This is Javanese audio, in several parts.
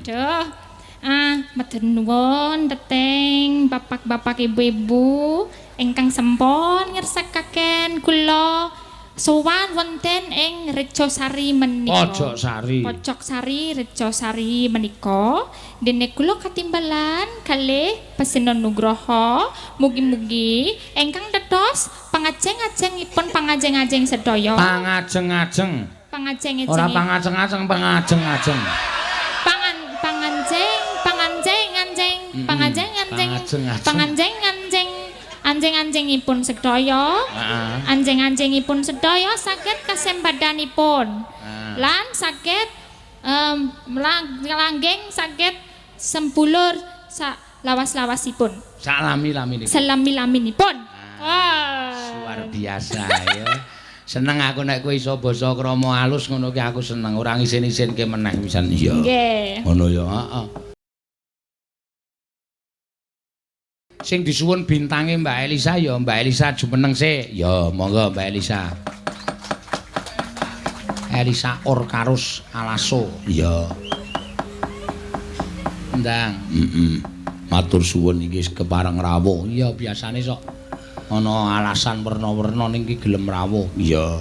Aduh. Ah, matur nuwun teteng bapak-bapak, ibu-ibu ingkang sampun ngersakaken kula sowan wonten ing Rejosari menika. Pojok Sari. Pojok Sari, Rejosari menika. Dene kula katimbalan kalih Pesenon Nugroho, mugi-mugi ingkang dados pangajeng-ajengipun pangajeng-ajeng sedaya. Pangajeng-ajeng. Pangajeng-ajeng. Ora pangajeng-ajeng, pangajeng-ajeng. Pangan panganjeng panganjeng anjeng panganjeng anjeng Pangajeng-ajeng. Panganjeng anjeng anjeng-anjengipun sedaya. Anjeng-anjengipun sedaya saged kasembadanipun lan saged langgeng, saged sempulur sa lawas-lawasipun. Sak lami-laminipun. Selami-laminipun. Wah. Luar biasa ya. Seneng aku nek kowe iso basa krama alus ngono ki, aku seneng, ora ngisin-isinke meneh pisan. Iya. Nggih. Ngono ya, heeh. Sing disuwun bintange Mbak Elisa ya, Mbak Elisa jumeneng sik. Ya, monggo Mbak Elisa. Elisa Orkarus Alaso. Iya. Ndang. Heeh. Matur suwun iki kepareng rawuh. Iya, biasane sok ana alasan werna-werna ning iki gelem rawuh. Iya.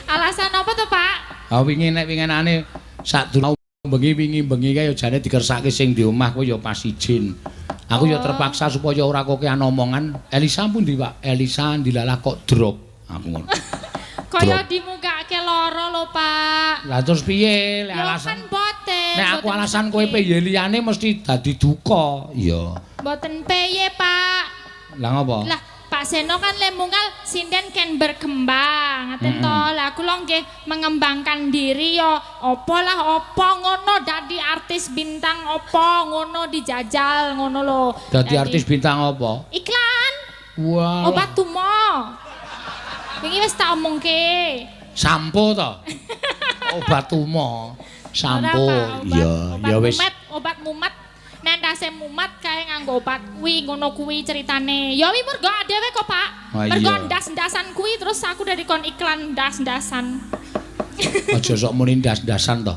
Alasan apa to, Pak? Ah, wingi nek winginane sadurunge bengi, wingi bengi kae ya jane dikersake sing di omah kuwi ya pas izin. Aku ya terpaksa supaya ora kokean omongan. Elisa pundi, Pak? Elisa ndilalah kok drop. Aku ngono. Kaya Drop. dimugake lara lho, Pak. Lah terus piye lek Ya alasan? kan boten. Nek aku Boten alasan kowe sakit. piye liyane mesti dadi duka. Iya. Boten piye, Pak. Lah ngopo? Lah, Pak Seno kan le mungkal sinden ken berkembang, ngaten to. Lah kula nggih mengembangkan diri yo apa lah apa ngono, dadi artis bintang apa ngono, dijajal ngono lho. Dadi artis bintang apa? Iklan. Wah. Obat tumo. Wingi wis tak omongke. Sampo to? Obat tumo. Sampo. Ora, Pak, obat, Iya, obat ya wis. Mumet, obat mumet. Nek ndase mumet kae nganggo obat kuwi, ngono kuwi ceritane. Ya wi mergo dhewe kok, Pak. Ah, Mergo iya. ndas-ndasan kuwi terus aku dari kon iklan ndas-ndasan. Aja sok muni ndas-ndasan to.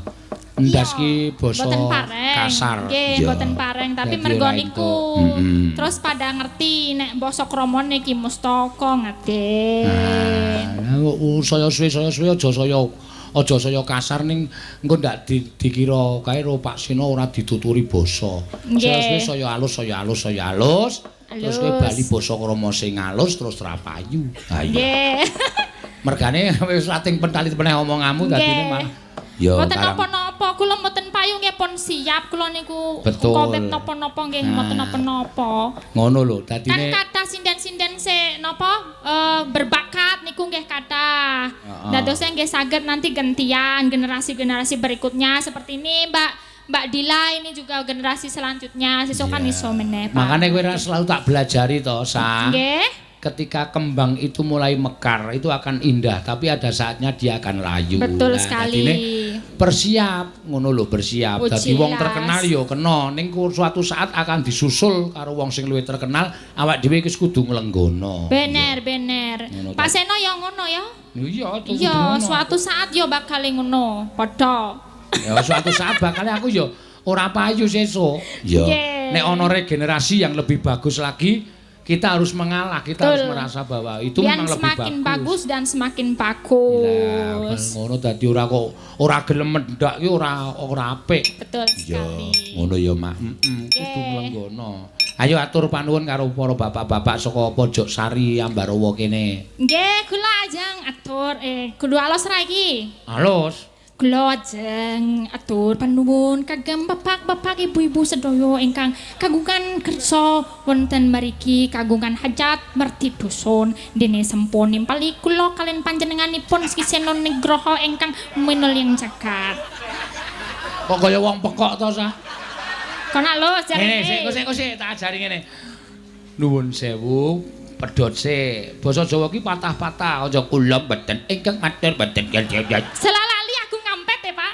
Ndas Iya, ki basa mboten pareng. Kasar. Nggih, Iya. mboten pareng, tapi Dadi mergo ora niku. entuk. Terus pada ngerti nek basa kramane ki mustaka ngaten. Nah, saya suwe aja saya kasar ning engko ndak dikira kae ro Pak Seno ora dituturi basa. Saya suwe saya alus, saya alus, saya alus. Terus kowe Alus. bali basa krama sing alus terus ra payu. Ha iya. Nggih. Mergane wis rating pentali meneh omonganmu dadine malah ya Mboten karang- napa-napa, kula mboten payu nggih pun siap kula niku. Betul. Kompet napa-napa nggih mboten Nah. napa-napa. Ngono lho, Kan dadine kathah sinden-sinden se napa berbakat niku nggih kathah. Dadosnya nggih saged nanti gantian generasi-generasi berikutnya seperti ini Mbak Mbak Dila ini juga generasi selanjutnya sesuk kan iso meneh, Pak. Makanya kowe ra selalu tak belajari to, Sa. Nggih. Ketika kembang itu mulai mekar itu akan indah, tapi ada saatnya dia akan layu. Betul Nah, sekali. dadine bersiap ngono lho, bersiap. Oh, Dadi wong jelas. terkenal ya kena, ning suatu saat akan disusul karo wong sing luwih terkenal, awak dhewe iki kudu nglenggono. Bener, bener. Ngono Pak ta. Seno ya ngono ya. Iya, kudu Iya, ngono. suatu saat ya bakal ngono. Padha. Ya suatu saat bakal aku ya ora payu sesuk. Ya. Nggih. Nek ana regenerasi yang lebih bagus lagi, kita harus mengalah, kita harus Betul. merasa bahwa itu Biar memang lebih semakin bagus. bagus dan semakin Lah, bagus. ngono dadi ora kok ora gelem mendak ki ora ora apik. Betul Ya, sekali. ngono ya, Mak. Heeh, kudu Nggih. nglenggono. Ayo atur panuwun karo para bapak-bapak saka Pojok Sari Ambarawa kene. Nggih, kula ajeng atur kudu alus ra iki? Alus. Kula ajeng atur panuwun kagem bapak-bapak, ibu-ibu sedaya ingkang kagungan kersa wonten mriki, kagungan hajat merti dusun, dene sampun nimpali kula kalian panjenenganipun Ki Seno Nugroho ingkang minulya jagat. Kok kaya wong pekok to, Sah? Kon alus Ngene, jarene. sik, kok sik, kok sik, tak ajari ngene. Nuwun sewu, pedhot sik. Basa Jawa ki patah-patah, aja kula mboten ingkang matur mboten. Selak lali aku ngampet ya, Pak.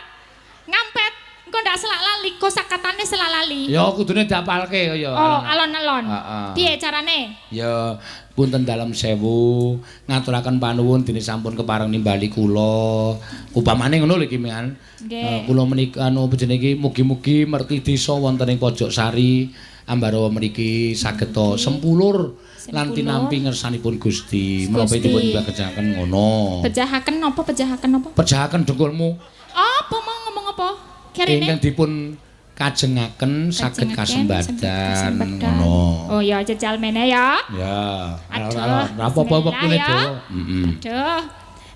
Ngampet. Engko ndak selak lali lali, kosakatane selalali. Ya kudune diapalke kaya. Oh, alon-alon. Heeh. Piye carane? Ya punten dalem sewu, ngaturaken panuwun dene sampun kepareng nimbali kula. Upamane ngono lho iki Mian. Nggih. Kula menika anu jenenge iki mugi-mugi merti desa wonten ing Pojok Sari Ambarawa mriki saged sempulur lan tinampi ngersanipun Gusti. Menapa dipun bejahaken ngono. Bejahaken napa? Bejahaken napa? Bejahaken dengkulmu. Apa mau ngomong apa? Kerene ingkang dipun kajengaken saged kasembadan ngono. Oh ya jajal mene ya. Ya. Aduh, Ora apa-apa wektune ya. dawa. Heeh. Aduh.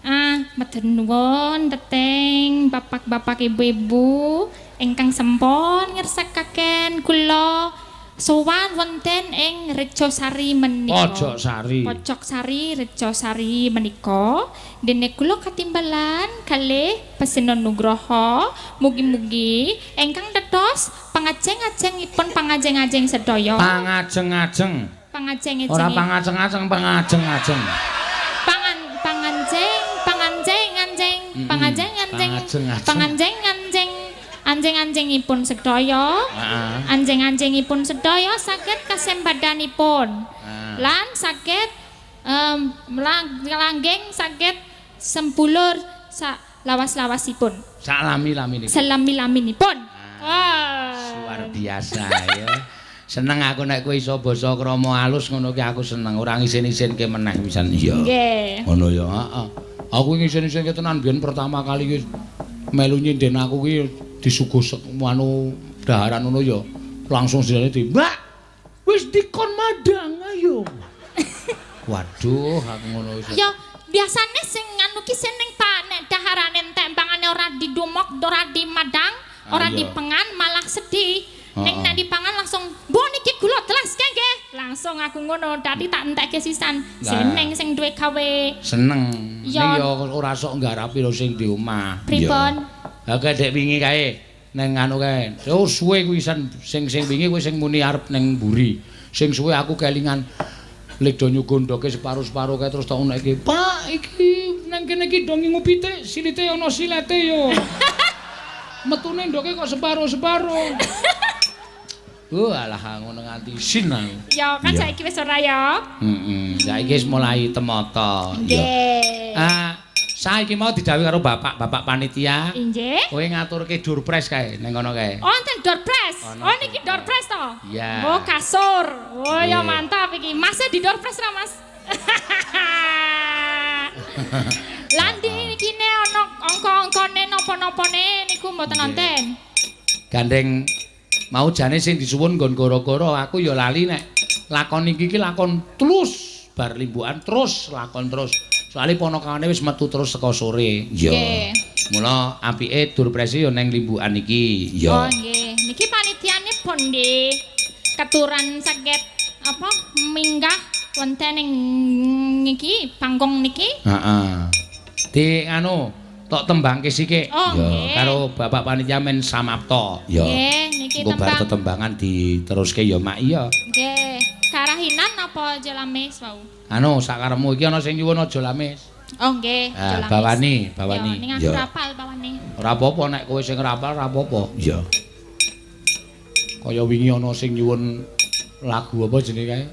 Ah, matur nuwun teteng bapak-bapak ibu-ibu ingkang sampun ngersakaken kula sowan wonten ing Rejosari menika. Pojok Sari. Pojok Sari, Rejosari menika dene kula katimbalan kalih Pesenon Nugroho, mugi-mugi ingkang dados pangajeng-ajengipun pangajeng-ajeng sedaya. Pangajeng-ajeng. Pangajeng-ajeng. Ora pangajeng-ajeng, pangajeng-ajeng. Pangan panganjeng, panganjeng anjeng, panganjeng anjeng, panganjeng anjeng. Anjing-anjingipun sedaya, anjing-anjingipun sedaya saged kasembadanipun. Lan saged langgeng saged sempulur sak lawas-lawasipun. Sak lami-laminipun. Selami-laminipun. Wah, luar biasa ya. Seneng aku nek kowe iso basa krama alus ngono ki aku seneng, ora ngisin-isinke meneh pisan. Iya. Nggih. Ngono ya, heeh. Aku ngisin-isinke tenan biyen pertama kali ki melu nyinden aku ki disuguh anu daharan ngono ya langsung sindene di Mbak wis dikon madang ayo. Waduh aku ngono wis. Ya biasane sing anu ki seneng Pak nek daharane entek pangane ora didumok, ora dimadang, ora dipengan malah sedih. Nek nek dipangan langsung bu niki gula telas nggih. Langsung aku ngono dadi tak entekke sisan. Seneng sing duwe gawe. Seneng. Ning ya ora sok nggarapi lho sing di omah. Pripun? Oke dek wingi kae neng anu kae. Oh suwe kuwi sing sing wingi kuwi sing muni arep neng mburi. Sing suwe aku kelingan ledo nyugondoke separo-separo kae terus tak unekke. Pak iki nang kene iki do ngingu pitik, silite ana silete yo. Metune ndoke kok separo-separo. Oh alah ngono nganti isin aku. Ya kan saiki wis ora ya. Heeh. Saiki wis mulai temata. Nggih. Ah saiki mau didhawuhi karo bapak-bapak panitia. Inggih. Kowe ngaturke door prize kae ning kono kae. Oh, enten door prize. Oh, niki door prize to? Iya. Oh, kasur. Oh, ya mantap iki. Mas di door prize ra, Mas? Lan iki ne ana angka-angkane napa-napane niku mboten nonten. Gandeng mau jane sing disuwun nggon goro-goro aku ya lali nek lakon iki ki lakon terus bar limbukan terus lakon terus. Soale ponakane wis metu terus saka sore. Iya. Mula apike door prize ya neng limbukan iki. Iya. Oh nggih. Niki panitiane pundi? Keturan saged apa minggah wonten ing niki panggung niki? Heeh. Di anu tok tembangke sithik. Oh, ya, karo bapak panitia men samapta. Ya. Nggih, niki tembang. Bar tetembangan diteruske ya Mak iya. Nggih. Karahinan apa aja lamis wau? Anu sakaremu iki ana sing nyuwun aja lamis. Oh nggih, aja lamis. Bawani, bawani. Ya, ning aku rapal bawani. Ora apa-apa nek kowe sing rapal ora apa-apa. Iya. Kaya wingi ana sing nyuwun lagu apa jenenge kae?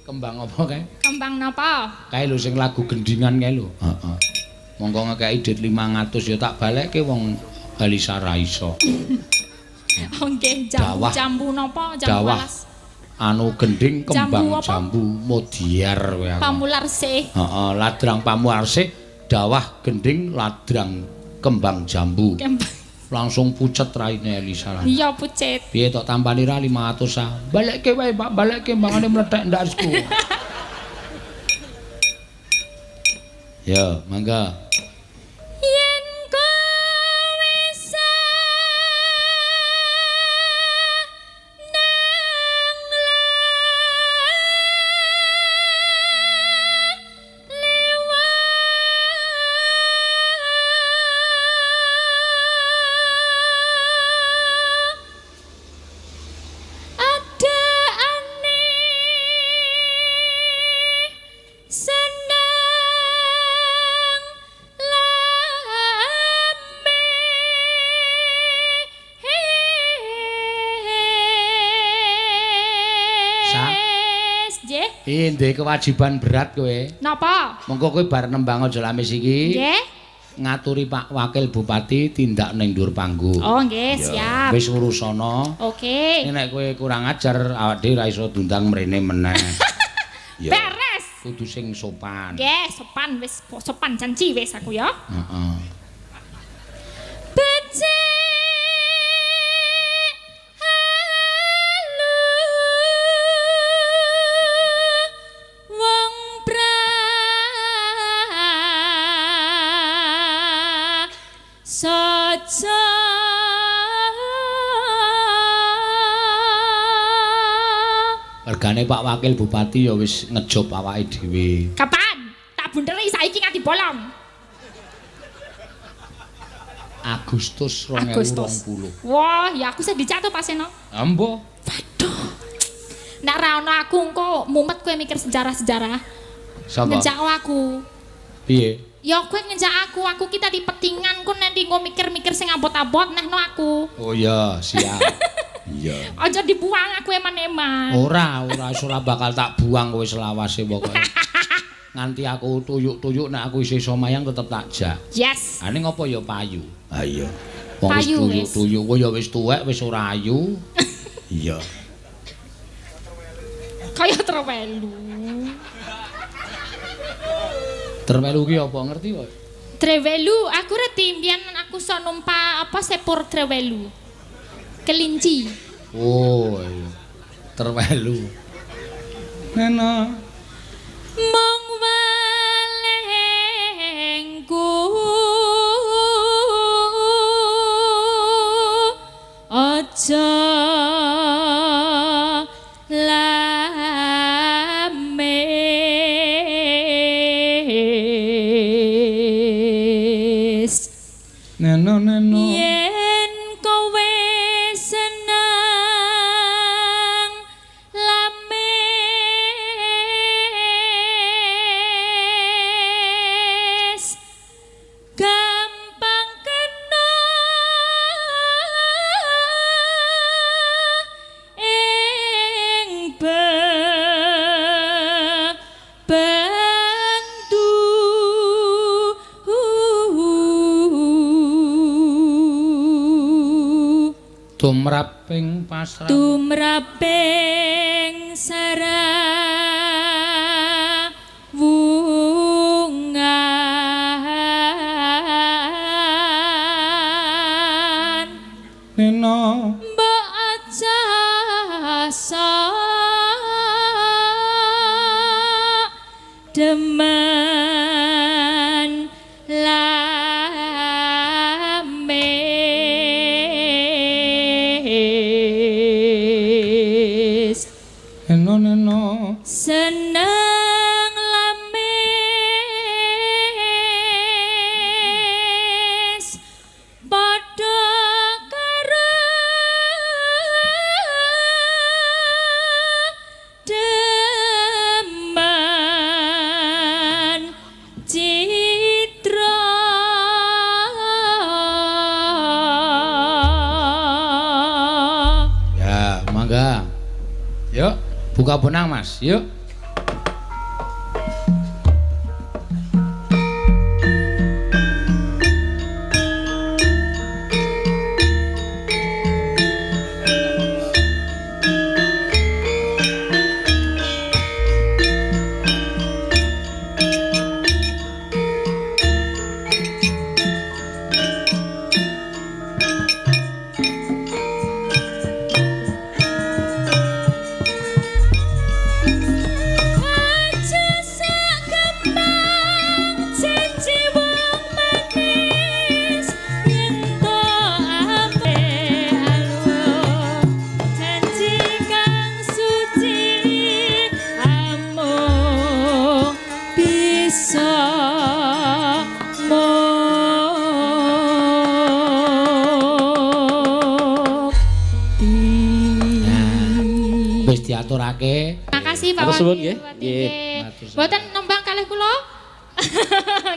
Kembang apa kae? Kembang napa? Kae lho sing lagu gendingan kae lho. Heeh. Monggo ngekeki dit 500 ya tak balekke wong Elisa ra iso. Oh nggih, jambu, jambu napa? Jambu alas. Anu gending kembang jambu modiar kowe aku. Pamularsih. Heeh, ladrang Pamularsih, dawah gending ladrang kembang jambu. Kembang. Langsung pucet raine Elisa. Iya pucet. Piye tok tampani ra 500 ah. Balekke wae, Pak, balekke mbangane mlethek ndasku. Ya, mangga. Yen kowe seneng lewat ada aneh seneng Iki ndek kewajiban berat kowe. Napa? Mengko kowe bar nembang Aja Lamis iki. Nggih. Ngaturi Pak Wakil Bupati tindak ning dhuwur panggung. Oh nggih, siap. Wis urusana. Oke. Nek nek kowe kurang ajar awak dhewe ora iso diundang mrene meneh. Ya. Beres. Kudu sing sopan. Nggih, sopan wis sopan janji wis aku ya. Heeh. Becik halu wong prasaja. Regane Pak Wakil Bupati ya wis ngejob awake dhewe. Kapan? Tak bunderi saiki nganti bolong. Agustus 2020. Wah, ya aku sing dicatet Pak Seno. Ambo. Waduh. Nek ra ono aku engko mumet kowe mikir sejarah-sejarah. Sapa? Ngejak aku. Piye? Ya kowe ngejak aku, aku ki tadi petingan ku nanti engko mikir-mikir sing abot-abot nehno aku. Oh iya, siap. Iya. Aja dibuang aku eman-eman. Ora, ora ora bakal tak buang kowe selawase pokoke. Nganti aku tuyuk-tuyuk nek aku isih iso mayang tetep tak jak. Yes. Ha ning apa ya payu? Ha iya. Wong wis Payu wis. tuyuk-tuyuk kowe ya wis tuwek wis ora ayu. Iya. Kaya trewelu. Trewelu ki apa ngerti kok? Trewelu, aku reti mbiyen aku iso numpak apa sepur trewelu. Kelinci. Oh iya. Trewelu. Nena. Mung welengku aja lamis. Neno neno. Yen kowe seneng lamis gampang kena ing bendu. Tumraping pasrah. Tumraping sarawungan. Neno. Mbok aja sok demen lamis. Neno neno. Seneng lamis padha karo demen citra. Ya, mangga. Yuk, buka bonang, Mas. Yuk. Aja sak kembang janji wong manis yen to ape alo janji kang suci amung bisa mukti. Wis diaturake. Makasih Pak Matur suwun, Wakil nggih. Bupati, Nggih. nggih. Matur suwun. Mboten nembang kalih kula?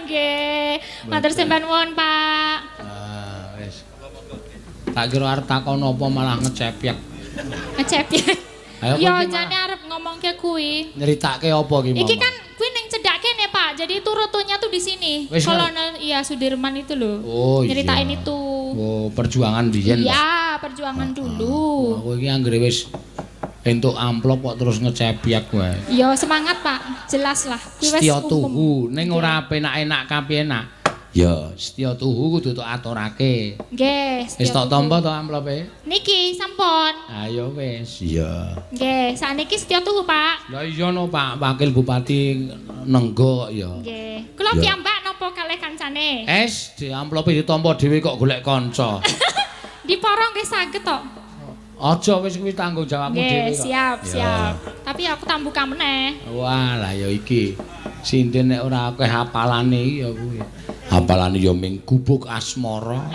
Nggih. Matur sembah nuwun, Pak. Ah, wis. Tak kira arep takon apa malah ngecepyek. Ngecepyek. Ayo, Ya kowe iki jane arep ngomong ngomongke kuwi. Nyeritake apa ki mau? Iki kan kuwi ning cedhak kene, Pak. Jadi itu rutenya tuh di sini. Kolonel iya Sudirman itu lho. Oh, iya. Nyeritain itu. Oh, perjuangan biyen. Iya, perjuangan dulu. Aku iki anggere wis entuk amplop kok terus ngecepiak wae. Ya semangat, Pak. Jelas lah. Kuwi wis setya tuhu ning ora penak-enak kapiye-enak. Ya, setya tuhu kudu tok aturake. Nggih, wis tok tampa to amplope? Niki sampun. Ayo wis. Iya. Nggih, sakniki setya tuhu, Pak. Lah iya no, Pak Wakil Bupati Nenggo kok ya. Nggih. Kula piyambak napa kalih kancane? Es, di amplope ditampa dhewe kok golek kanca. Diporong nggih saged tok. Aja wis kuwi tanggung jawabmu dhewe kok. Siap, siap. Tapi aku tak buka meneh. Wah, lah ya iki. Sinden nek ora akeh hafalane iki ya kuwi. Hafalane ya ming gubuk asmara.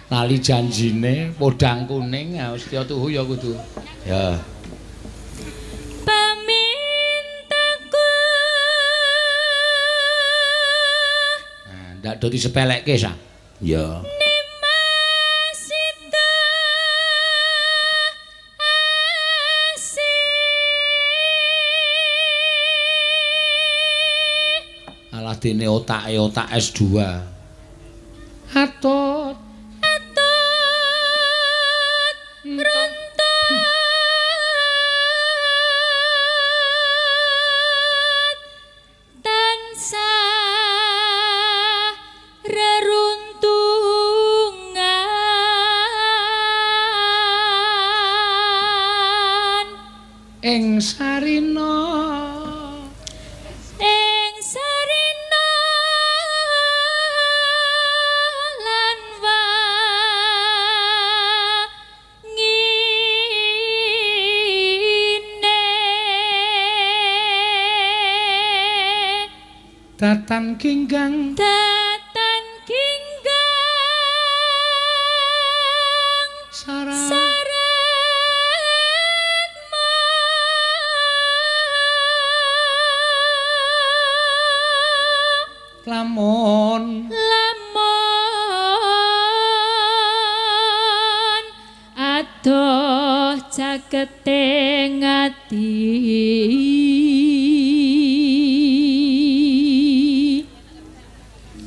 Lali janjine, podang kuning, ya setya tuhu ya kudu. Ya. Pamintaku. Nah, ndak do disepelekke sa. Ya. Dene otake otak S2. Atut atut runtut tansah reruntungan ing sarina Datan ginggang datan ginggang syarat lamun lamun adoh cakete ngati.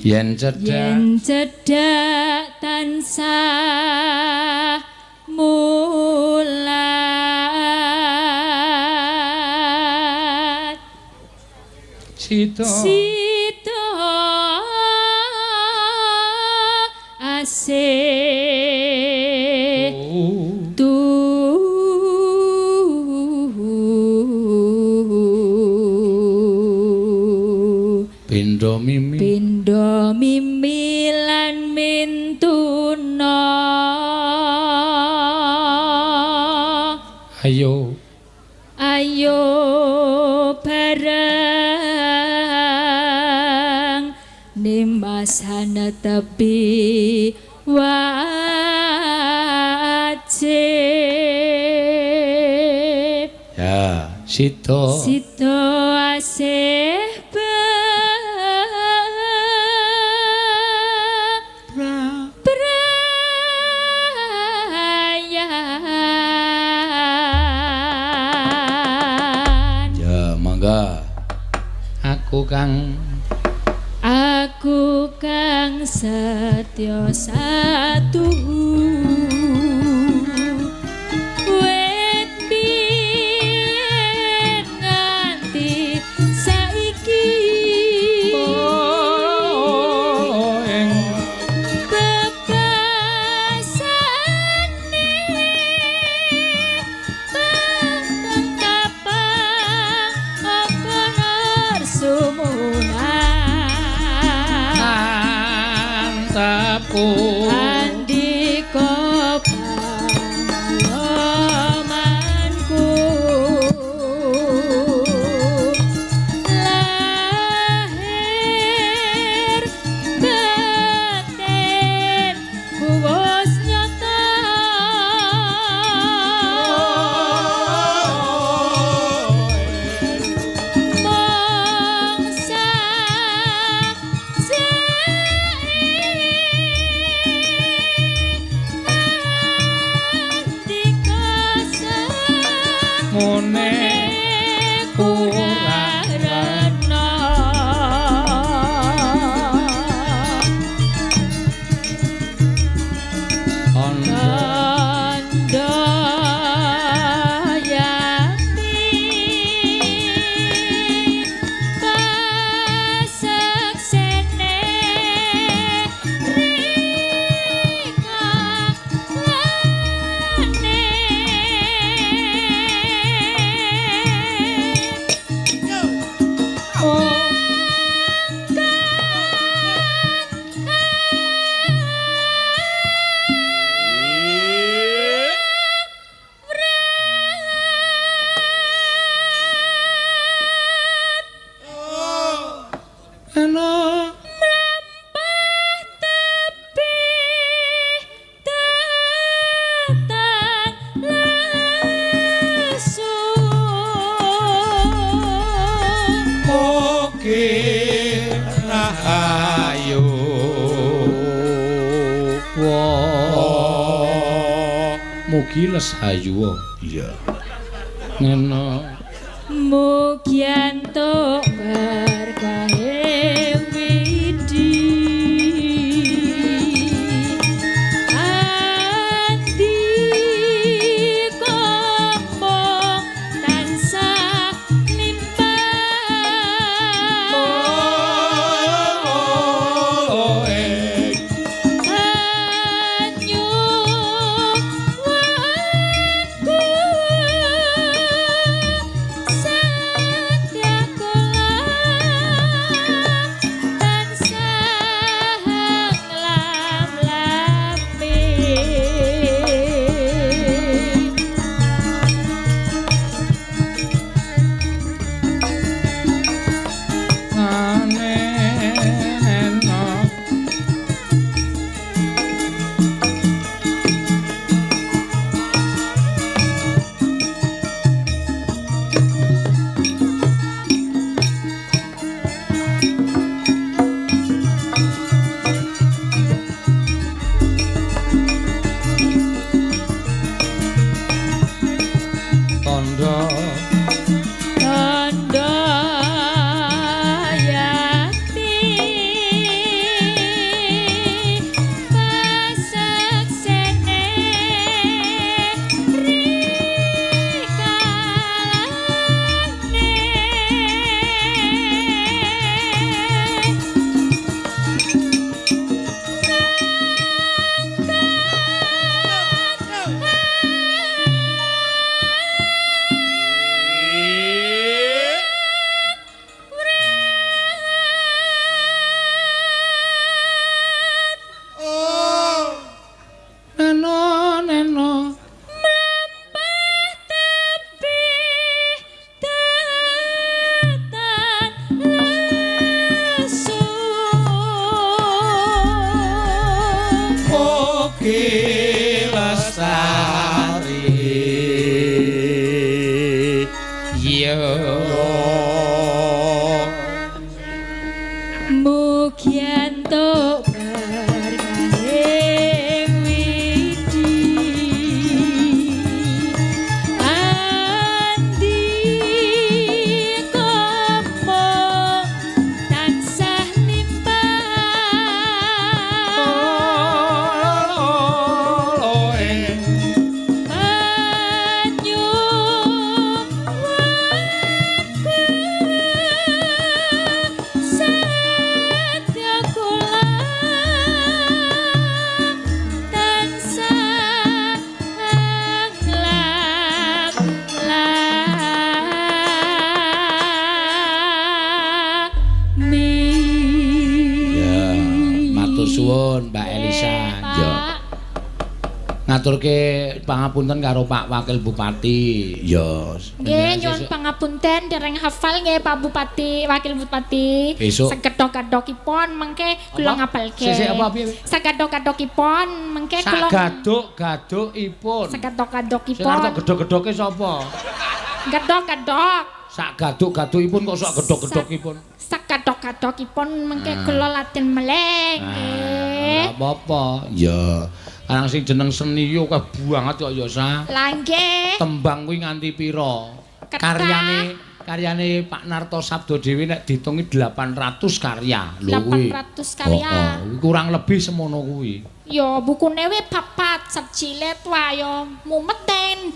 Yen cedhak yen cedhak tansah mulat sida sida asih Pindha mimi pindha mimi lan mintuna ayo ayo bareng nimas tepi wajib. Ya, sida sida asih Aku kang setya satu wit biyen nganti saiki ing bebasane peteng kapang apa sumunan andika pangalamanku lahir batin wis nyata mangsa mune Mugi-mugi les hayuwa. Iya. Ngono. Mugi entuk berkahe widi. Andi komong tansah limpah. Ngaturke pangapunten karo Pak Wakil Bupati. Ya. Nggih, nyuwun pangapunten dereng hafal nggih Pak Bupati, Wakil Bupati. Sekedhok-kedhokipun mengke kula ngapalke. Sesuk apa piye? Sekedhok-kedhokipun mengke kula Sagaduk-gadukipun. Sekedhok-kedhokipun. Sing arep gedhok-gedhoke sapa? Gedhok-gedhok. Sak gaduk-gadukipun kok sak gedhok-gedhokipun. Sekedhok-kedhokipun mengke kula latin meleh nggih. Ora apa-apa. Ya. Arang sing jeneng seni yo akeh banget kok ya Sa. Lah nggih. Tembang kuwi nganti pira? Karyane Pak Narto Sabdo dhewe nek diitungi 800 karya. Lho kuwi. 800 karya. Heeh, kurang lebih semono kuwi. Ya bukune we papat sejilid wae ya mumet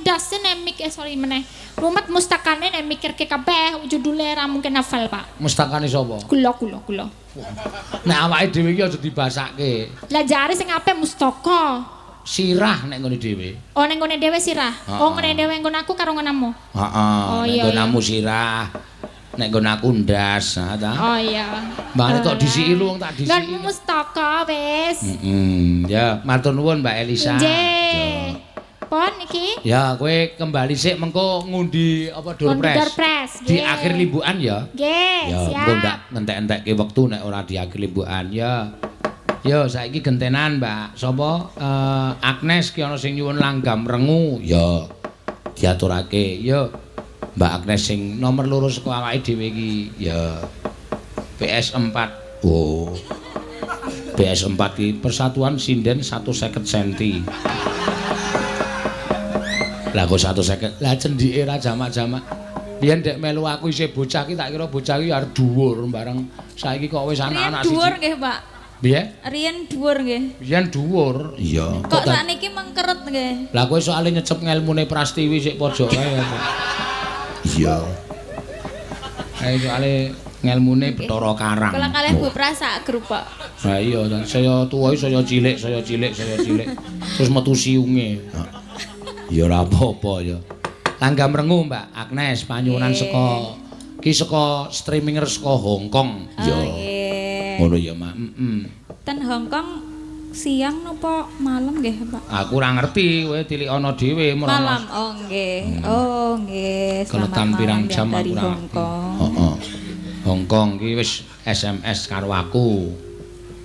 ndase nek mikir sorry meneh. Mumet mustakane nek mikirke kabeh judule ra mungkin hafal, Pak. Mustakane sapa? Kula. Nek awake dhewe iki aja dibasake. Lah jare sing apik mustaka. Sirah nek nggone dhewe. Oh nek nggone dhewe sirah. Oh nggone dhewe nggon aku karo nggonamu. Heeh. Oh, nek nggonamu sirah. Nek nggon aku ndas, ha ta? Oh iya. Mbane tok disiki lu wong tak disiki. Nggonmu mustaka wis. Heeh. Ya, matur nuwun Mbak Elisa. Nggih. Pon iki? Ya, kowe kembali sik mengko ngundi apa doorpress. Di akhir limbukan ya. Nggih, ya, siap. Engko ndak ngentek-entekke wektu nek ora di akhir limbukan ya. Yo saiki gentenan, Mbak. Sapa? Agnes ki ana sing nyuwun langgam rengu. Ya. Diaturake. Yo. Mbak Agnes sing nomor 2 saka awake dhewe iki. Ya. PS4. Oh. PS4 ki Persatuan Sinden 150 cm. Lah kok 150. Lah cendhike ra jamak-jamak. Biyen dek melu aku isih bocah ki tak kira bocah ki arep dhuwur bareng saiki kok wis anak-anak siji. Dhuwur nggih, Pak. Piye? Riyen dhuwur nggih. Biyen dhuwur. Iya. Kok sakniki mengkeret nggih. Lah kowe soalé nyecep ngelmune Prastiwi sik pojok kae. Iya. Kae soalé ngelmune Bathara Karang. Kula kalih Bu Pras sak grup, Pak. Lah iya, saya tuwa saya cilik, saya cilik, saya cilik. Terus metu siunge. Ya ora apa-apa ya. Langgam rengu, Mbak Agnes, panyuwunan saka ki saka streaminger saka Hong Kong. Ya. Ngono ya, Mak. Heeh. Ten Hong Kong siang napa malam nggih, Pak? Aku ora ngerti, kowe tilikana dhewe mrono. Malam. Oh, nggih. Oh, nggih. Selamat malam jam dari Hong Kong. Heeh. Hong Kong ki wis SMS karo aku.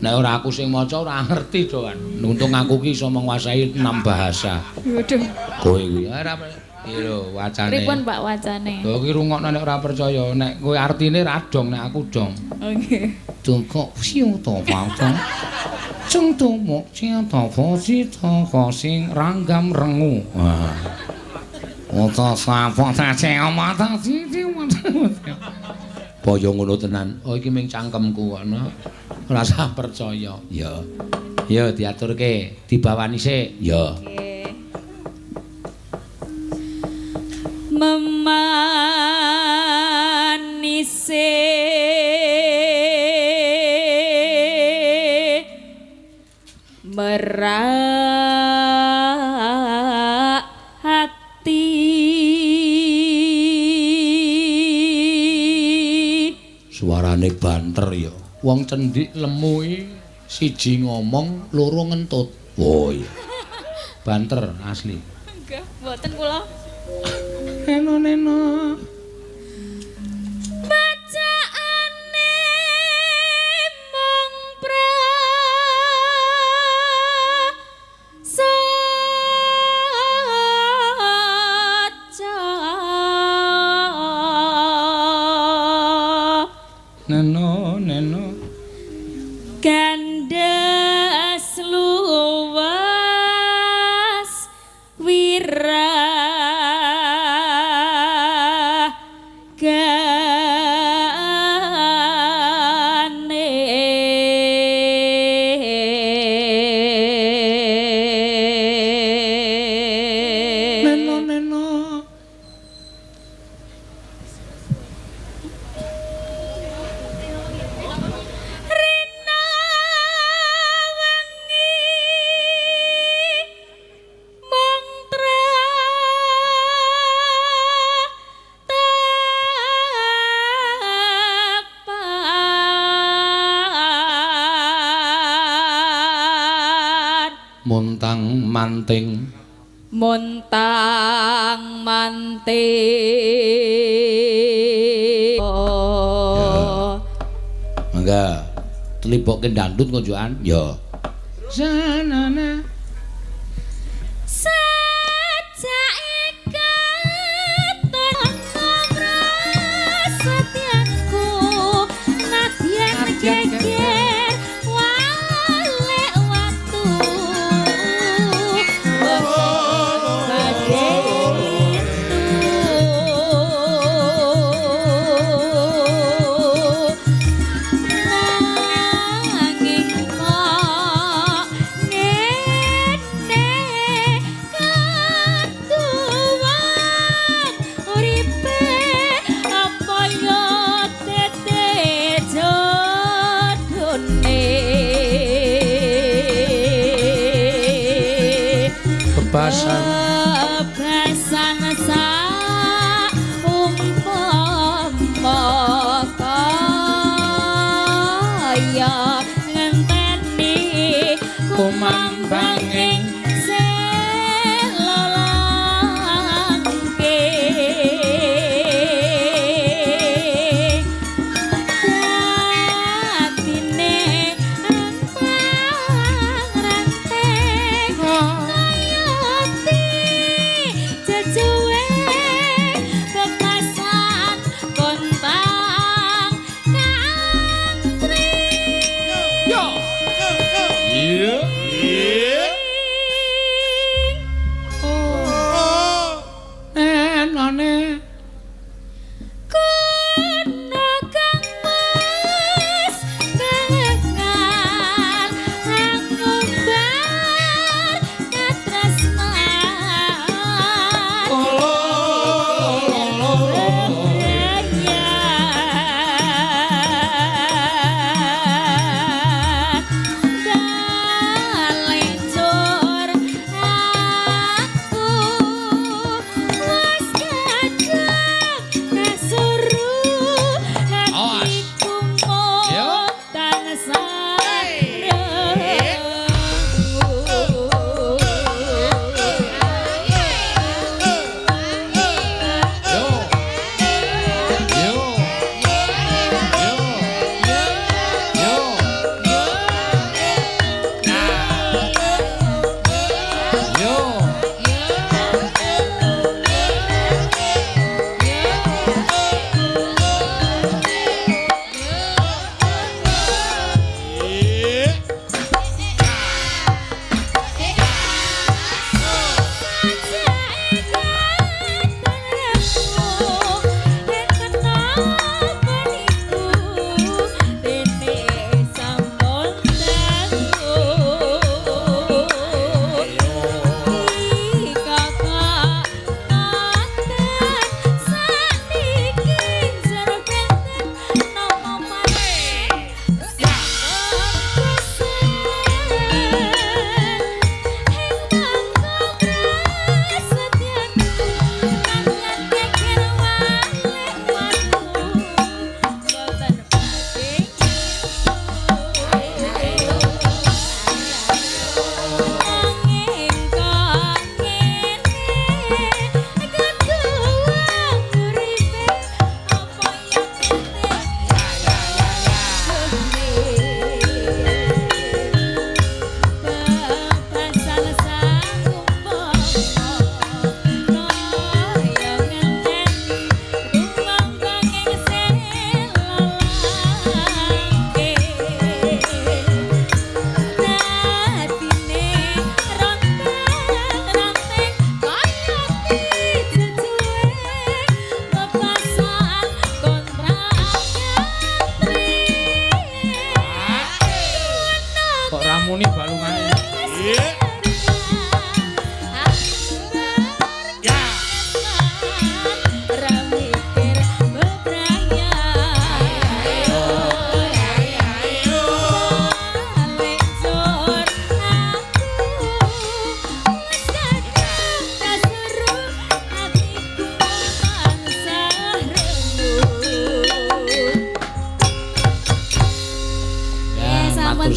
Nek ora aku sing maca ora ngerti, Doan. Untung aku ki iso menguasai 6 bahasa. Waduh. Kowe kuwi ora iki lho wacane. Pripun, Pak, wacane? Lho ki rungokno nek ora percaya, nek kowe artine ra dong nek aku dong. Oke. Tungkok siu to pa. Cung tu mok cia to fo si to ko sing ranggam rengu. Wah. Oto sa fo ta ce ma ta si si ma ta. Boyo ngono tenan. Oh iki ming cangkemku ana. Ora usah percaya. Ya. Ya diaturke, dibawani sik. Ya. Nggih. Memanise merak hati. Suarane banter ya. Wong cendik lemu iki siji ngomong, loro ngentut. Oh iya. Banter asli. Enggak, mboten kula. Neno neno. Bacaane mung prasaja. Neno neno. Gandes luwes wiragane. Neno neno. Rina wengi mung tratapan Montang manting. Montang manting. Oh. Mangga tlibokke dangdut konjokan. Ya. Sanana. Sajake katon prasetyanku nadyan geger wale watu badhe itu nanging kok ngene ketuwang uripe apa ya tete jodone. Bebasan. Bebasan sak umpama kaya ngenteni kumambanging sela langke. Dadine antang ranting kayati jejuwe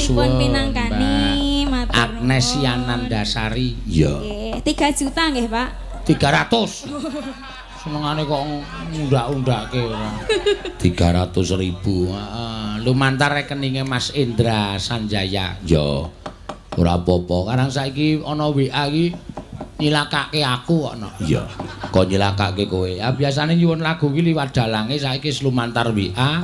Dipun suwun. Pinangkani, matur Agnes nuwun. Yanandasari. Iya. Nggih, 3 juta nggih, Pak. 300. Senengane kok ngundak-undake ora. 300.000. Heeh. Lumantar rekeninge Mas Indra Sanjaya. Ya. Ora apa-apa. Karang saiki ana WA iki nyilakake aku kok no. Iya. Kok nyilakake kowe. Ya biasane nyuwun lagu iki liwat dalange, saiki wis lumantar WA.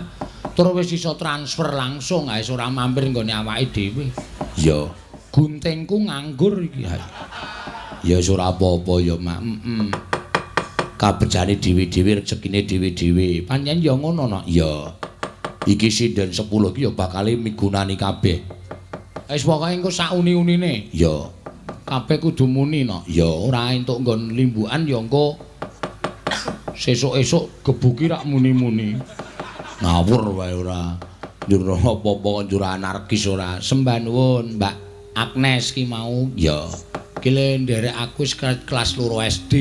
Terus wis iso transfer langsung, ae ora mampir nggone awake dhewe. Iya. Guntingku nganggur iki. Ya wis ora apa-apa ya, Mak. Heeh. Kabejane dhewe-dhewe, rezekine dhewe-dhewe. Pancen ya ngono no. Iya. Iki sinden 10 iki ya bakale migunani kabeh. Wis pokoke engko sak uni-unine. Iya. Kabeh kudu muni no. Ya ora entuk nggon limbukan ya engko sesuk-esuk gebuki rak muni-muni. Ngawur wae ora. Njur apa-apa njur anarkis ora. Sembah nuwun Mbak Agnes ki mau. Ya. Ki le nderek aku wis kelas 2 SD.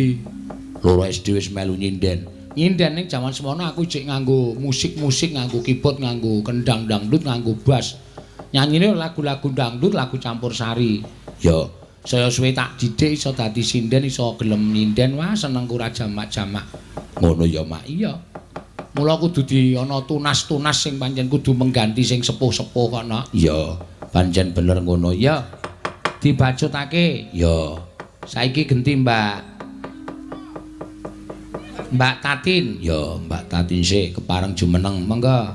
2 SD wis melu nyinden. Nyinden ning jaman semono aku jek nganggo musik-musik, nganggo keyboard, nganggo kendang dangdut, nganggo bass. Nyanyine lagu-lagu dangdut, lagu campur sari. Ya, saya suwe tak didik iso dadi sinden, iso gelem nyinden. Wah, senengku ora jamak-jamak. Ngono ya, Mak. Iya. Mula kudu di ana tunas-tunas sing pancen kudu mengganti sing sepuh-sepuh kono. Iya, pancen bener ngono. Ya. Dibacutake. Ya. Saiki genti Mbak Mbak Tatin. Ya, Mbak Tatin sik kepareng jumeneng. Monggo.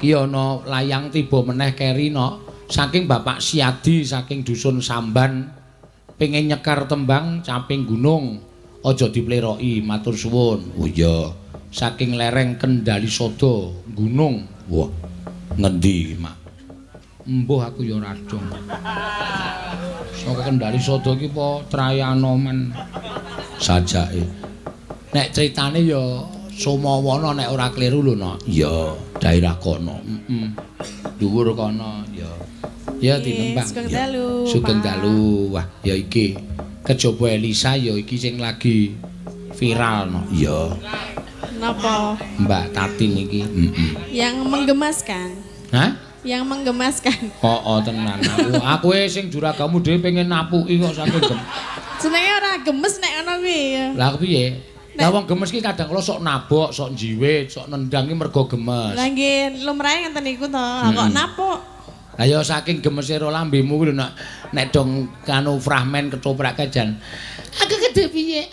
Ki ana layang tiba meneh keri no. Saking Bapak Siadi saking dusun Samban pengen nyekar tembang Caping Gunung. Aja dipleroki, matur suwun. Oh iya. Saking lereng Kendali Sodo Gunung. Wah, ngendi iki, Mak? Embuh aku ya ora dong. Saka Kendali Sodo iki apa Trayanoman sajake. Nek critane ya Sumawana nek ora kliru lho, Nok. Iya, daerah kono. Heeh. Dhuwur kono ya. Ya tinembang. Sugeng dalu. Sugeng dalu. Wah, ya iki. Kejaba Elisa ya iki sing lagi viral no. Iya. Napa? Mbak Tatin iki. Heeh. Yang menggemaskan. Hah? Yang menggemaskan. Oh, tenan. Aku sing juragamu dhewe pengen napuki kok saking gem. Jenenge ora gemes nek ngono kuwi. Lah piye? Lah wong gemes ki kadang kala sok nabok, sok njiwit, sok nendang ki mergo gemes. Lah nggih, lumrahe ngenten niku to. Kok napuk? Lah ya saking gemese ro lambemu kuwi lho nek nek dong kanu fragmen ketoprak jan. Aku kedhe piye?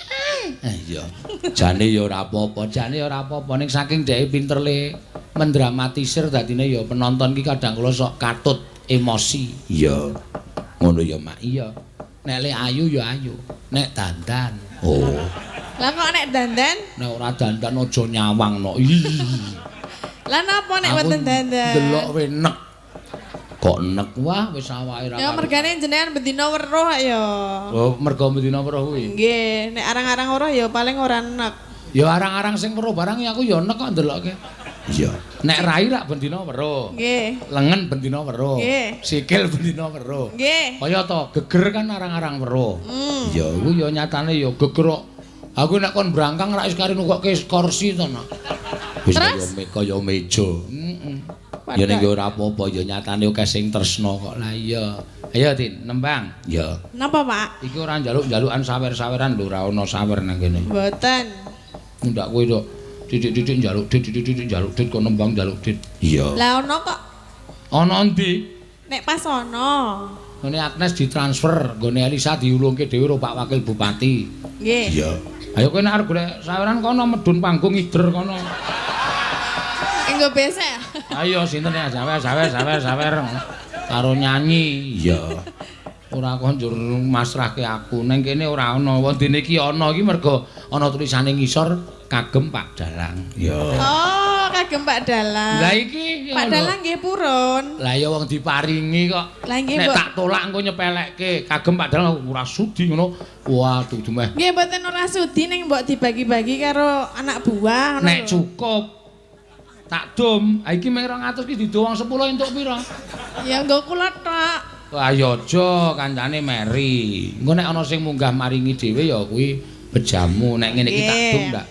Ah iya. Jane ya ora apa-apa, jane ya ora apa-apa ning saking dheke pinter le mendramatisir dadine ya penonton ki kadang kala sok katut emosi. Iya. Ngono ya, Mak. Iya. Nek le ayu ya ayu, nek dandan. Oh. Lah kok nek dandan? Nek ora dandan aja nyawang no. Lah napa nek wonten dandan? Delok we nek. Kok nek wah wis awake ra. Ya mergane jenengan bendina weruh ya. Oh, mergo bendina weruh kuwi. Nggih, nek arang-arang weruh ya paling ora nek. Ya arang-arang sing weruh barang ya aku ya nek kok ndelokke. Iya. Nek rai rak bendina weruh. Nggih. Lengen bendina weruh. Nggih. Sikil bendina weruh. Nggih. Kaya to geger kan arang-arang weruh. Ya kuwi ya nyatane ya geger kok. Aku nek kon brangkang rak wis kari nukokke kursi to, Nak. Wis kaya meja. Heeh. Ya ning ora apa-apa ya nyatane akeh sing tresna kok. Lah iya. Ayo Tin, nembang. Ya. Napa, Pak? Iki ora njaluk-njalukan sawer-saweran lho, ora ana sawer nang kene. Mboten. Ndak kowe tok titik-titik njaluk dit, titik-titik njaluk dit kok nembang njaluk dit. Iya. Lah ana kok. Ana endi? Nek pas ana. Nggone Agnes ditransfer, nggone Elisa diulungke dhewe karo Pak Wakil Bupati. Nggih. Iya. Ayo kowe nek arep golek saweran kono medun panggung ngider kono. Enggo besek. Ayo sinten ya sawer sawer sawer sawer karo nyanyi. Iya. Ora kok njur masrahke aku. Ning kene ora ana. Wondene iki ana iki mergo ana tulisane ngisor kagem Pak Dalang. Iya. Oh, kagem Pak Dalang. Lah iki Pak Dalang nggih purun. Lah ya wong diparingi kok. Lah nggih nek tak tolak engko nyepelekke. Kagem Pak Dalang ora sudi ngono. Waduh dumeh. Nggih mboten ora sudi ning mbok dibagi-bagi karo anak buah ngono. Nek cukup tak dum. Ha iki mung 200 iki dido wong 10 entuk pira? Ya nggo kula tok. Wah ya aja kancane meri. Engko nek ana sing munggah maringi dhewe ya kuwi bejamu. Nek ngene iki tak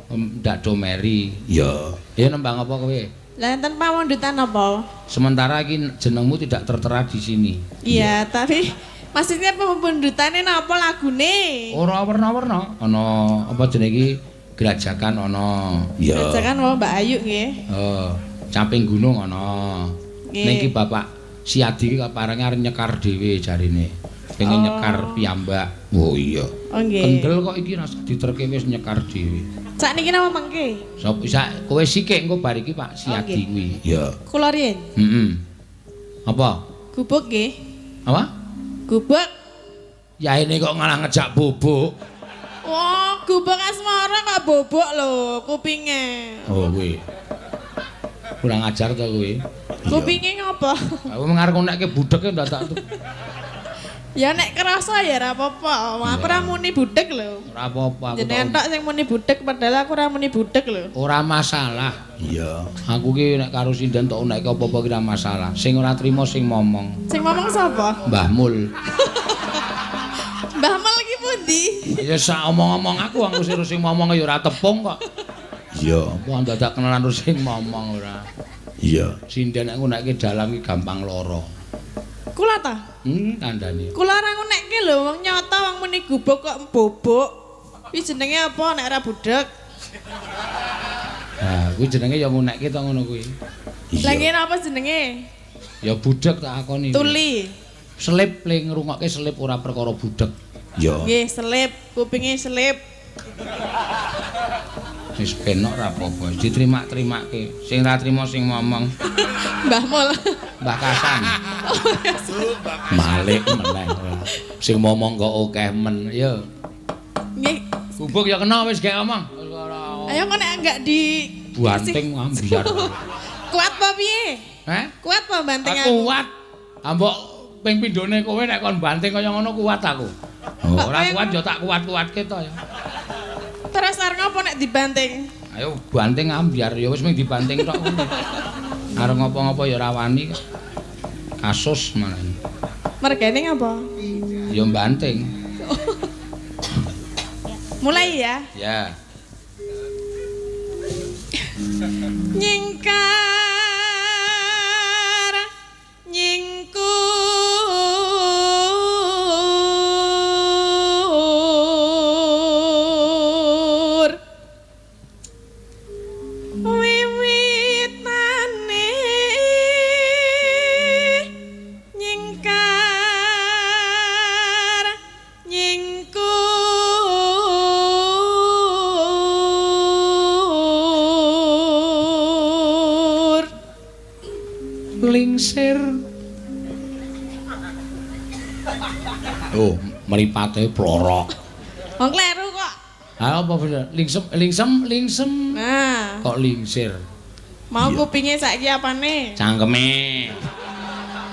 dum ndak do meri. Ya. Ya nembang apa kowe? Lah enten pamundutan apa? Sementara iki jenengmu tidak tertera di sini. Iya, tapi maksudnya pamundutane napa lagune? Ora werna-werna, ana apa jenenge iki Grajagan ana. Iya. Grajagan mau Mbak Ayu nggih. Oh, Caping Gunung ana. Ning iki Bapak Siadi iki kaparenge arep nyekar dhewe jarine. Pengen nyekar piyambak. Oh iya. Oh nggih. Kendel kok iki rasa diterke wis nyekar dhewe. Sakniki napa mengke? Sop sak kowe sikik engko bar iki Pak Siadi kuwi. Iya. Kula riyen. Heeh. Apa? Gubuk nggih. Apa? Gubuk. Yaene kok ngalah ngejak bubuk. Wah, gubuk asmara kok bobok lho kupinge. Oh kuwi. Kurang ajar to kuwi. Kupinge ngopo? Aku ngarep nekke budheke ndadak tuh. Ya nek kerasa ya ora apa-apa. Aku ora muni budhek lho. Ora apa-apa aku. Jenengan tok sing muni budhek padahal aku ora muni budhek lho. Ora masalah. Iya. Aku ki nek karo sinden tok nekke apa-apa ki ora masalah. Sing ora trima sing momong. Sing momong sapa? Mbah Mul. Mbah Mul ki pundi? Ya sak omong-omong aku sing momong ya ora tepung kok. Iya, apa dadak kenalan terus sing momong ora. Iya. Sinden nek ngunekke dalang ki gampang lara. Kula ta? Kandhane. Kula ora ngunekke lho, wong nyata wong muni gubuk kok bobok. Kuwi jenenge apa nek ora budhek? Ha, kuwi jenenge ya ngunekke to ngono kuwi. Lah ngene apa jenenge? Ya budhek tak akoni. Tuli. Selip le ngrungokke selip ora perkara budhek. Iya. Nggih, selip, kupinge selip. Wis penok ora apa-apa, diterima-terimake. Sing ora trima sing ngomong. Mbah Mul. Mbah Kasan. Malik meneh. Sing ngomong kok akeh men. Ya. Nggih. Gubuk ya kena wis gek omong. Ayo kok nek enggak di banting ambyar. Kuat apa piye? Heh? Kuat apa banting aku? Kuat. Ambok ping pindhone kowe nek kon banting kaya ngono kuat aku. Ora kuat ya tak kuat-kuatke to ya. Terus arep ngopo nek dibanting? Ayo banting ambyar ya wis mung dibanting tok kuwi. Arep ngopo-ngopo ya ora wani. Kasus malah. Mergane ngapa? Ya banting. Mulai ya? Ya. Nyingkar nyingkur wiwitane nyingkar nyingkur lingsir. Oh, mripate plorok. Wong kleru kok. Ha apa bener? Lingsem lingsem lingsem. Nah, kok lingsir. Mau kupinge saiki apane? Cangkeme.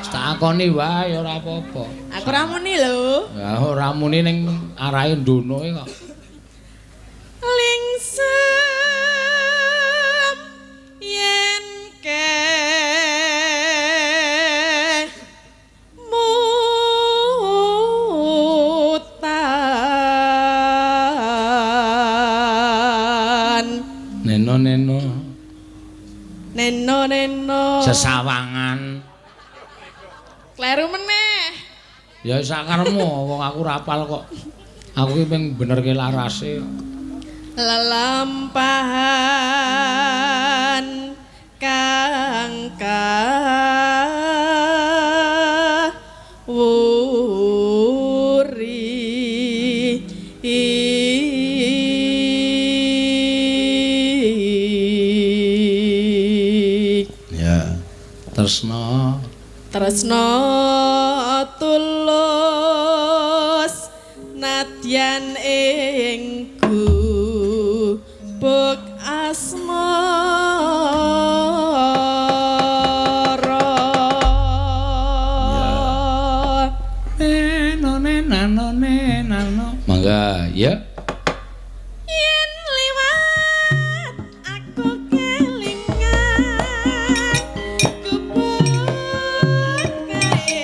Tak akoni wae ora apa-apa. Aku ora muni lho. Ya ora muni ning arahe ndonoke kok. Lingsem yen ke mutan. Neno neno. Neno neno. Sesawangan. Kleru meneh. Ya sakaremu wong aku ora apal kok. Aku ki ping benerke larase. Lelampahan kang kawuri. Ya, tresna tresna tulus nadyan ing gubuk asmara. Neno neno neno. Mangga ya. Yen liwat aku kelingan gubuk kae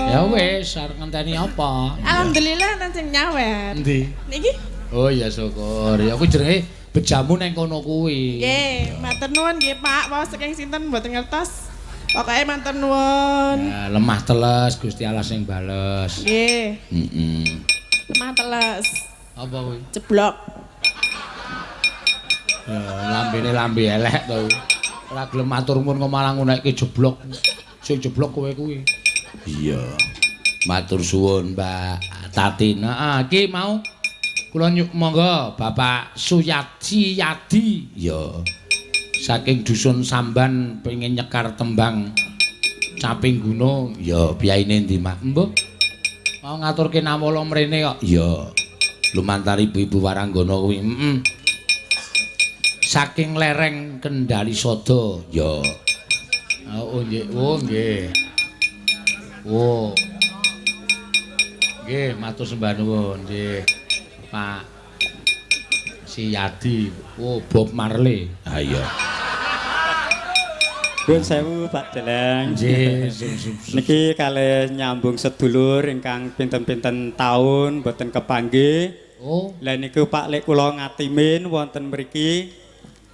Ya wis, arep ngenteni apa? Alhamdulillah nang sing nyawer. Endi? Niki? Oh ya syukur. Ya kuwi jenenge bejamu nang kono kuwi. Nggih, matur nuwun nggih Pak. Wau saking sinten mboten ngertos. Pokoke matur nuwun. Ya, lemah teles Gusti Allah sing bales. Nggih. Heeh. Lemah teles. Apa kuwi? Jeblok. Ya, lambene lambe elek to. Ora gelem matur nuwun kok malah ngunekke jeblok. Sing jeblok kowe kuwi. Iya. Matur suwun Mbak Tatin. Heeh, iki mau kula monggo Bapak Suyadi Yadi. Iya. Saking dusun Samban pengen nyekar tembang Caping Gunung. Ya, biyaine endi, Mak? Mbah. Mau ngaturke nawala mrene kok. Iya. Lumantar ibu-ibu waranggana kuwi. Heeh. Saking lereng Kendali Sada. Ya. Oh nggih, oh nggih. Oh. Nggih, matur sembah nuwun nggih. Pak Siyadi, oh Bob Marley. Ha iya. Nuwun sewu Pak Dalang. Nggih, niki kalih nyambung sedulur ingkang pinten-pinten taun mboten kepanggih. Oh. Lah niku Pak lek kula ngatimin wonten mriki.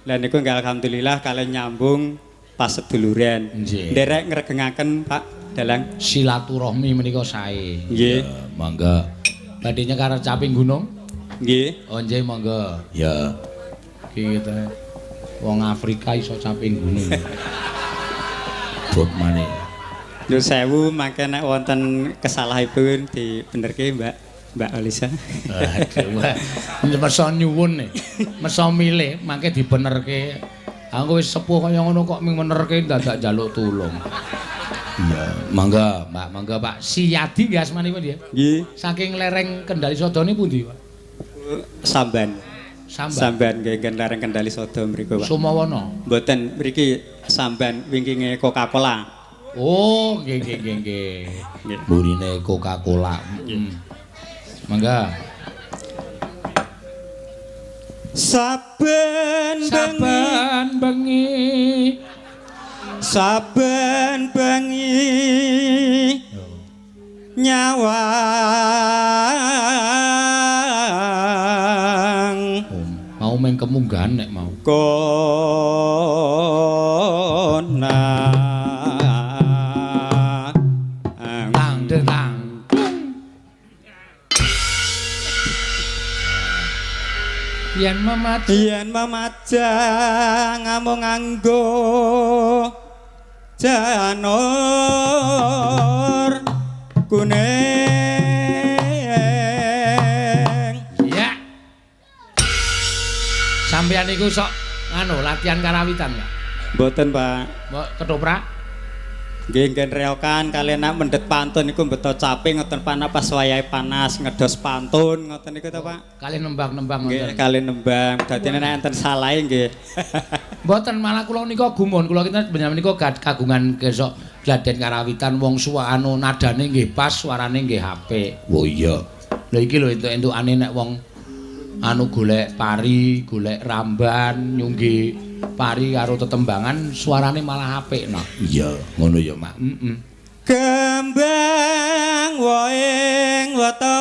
Lah niku nggih alhamdulillah kalih nyambung pas seduluran. Nderek ngregengaken Pak Dalang. Silaturahmi menika sae. Nggih. Monggo. Badhe nyekar Caping Gunung? Nggih. Oh nggih monggo. Ya. Iki ta. Wong Afrika iso caping gunung. Bob maneh. Nyuwun sewu mangke nek wonten kesalahipun dibenerke Mbak Mbak Alisa. Aduh. Meso nyuwun nih. Meso milih mangke dibenerke. Aku wis sepuh kaya ngono kok ming menerke dadak njaluk tulung. Iya, monggo Mbak, monggo Pak. Siyadi nggih asmanipun nggih. Nggih. Saking lereng Kendali Sada niku pundi, Pak? Samban. Samban. Samban nggih nggen lereng Kendali Sada mriku, Pak. Sumawana. Mboten mriki Samban wingkinge Coca-Cola. Oh, nggih nggih nggih nggih. Mburine Coca-Cola. Heeh. Mangga. Saben saben bengi saben bengi nyawang. Oh, mau meng kemunggahan nek mau. Kona tang tang. Yen memajang, yen memajang ngamung nganggo janur kuning. Iya. Sampeyan niku sok nganu latihan karawitan, Pak? Mboten, Pak. Mbok ketoprak? Nggih, nggen reokan kaliyan nak mendhet pantun niku mbeto caping ngoten panah pas wayahe panas ngedos pantun ngoten niku to, Pak. Kalih nembang-nembang ngoten. Nggih, kalih nembang. Dadine nek enten salahe nggih. Mboten, malah kula nika gumun. Kula kita panjenengan nika kagungan gesok gladen karawitan wong suwa anu nadane nggih pas, suarane nggih apik. Oh iya. Lha iki lho entuk-entukane nek wong anu golek pari, golek ramban, nyunggi pari karo tetembangan suarane malah apik no. Iya, ngono ya, Mak. Heeh. Kembang woing weton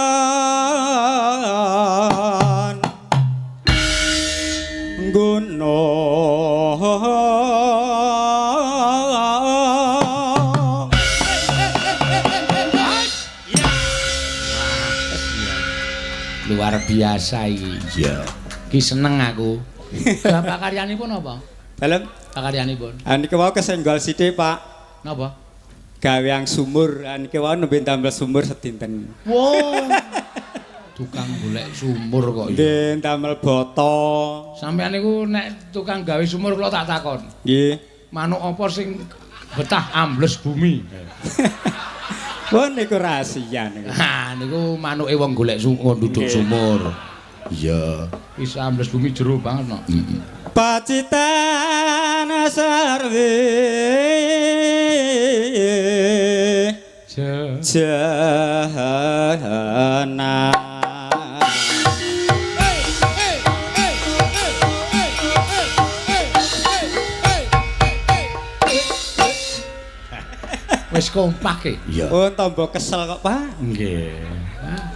gunung. Luar biasa iki. Iya. Ki seneng aku. Bapak karyanipun apa? Dalem pakaryanipun. Ah niki wau kesenggol sithik, Pak. Napa? Gaweang sumur. Ah niki wau nembe ndamel sumur sedinten. Wow. Tukang golek sumur kok iya. Nggih, ndamel boto. Sampeyan niku nek tukang gawe sumur kula tak takon. Nggih. Manuk apa sing betah ambles bumi? Wah niku rahasia niku. Ha niku manuke wong golek sumur, duduk sumur. Iya, bisa ambles bumi jero banget no. Pacitan sarwe jahana. Wis kompak e. Iya. Oh, tombo kesel kok, Pak. Nggih.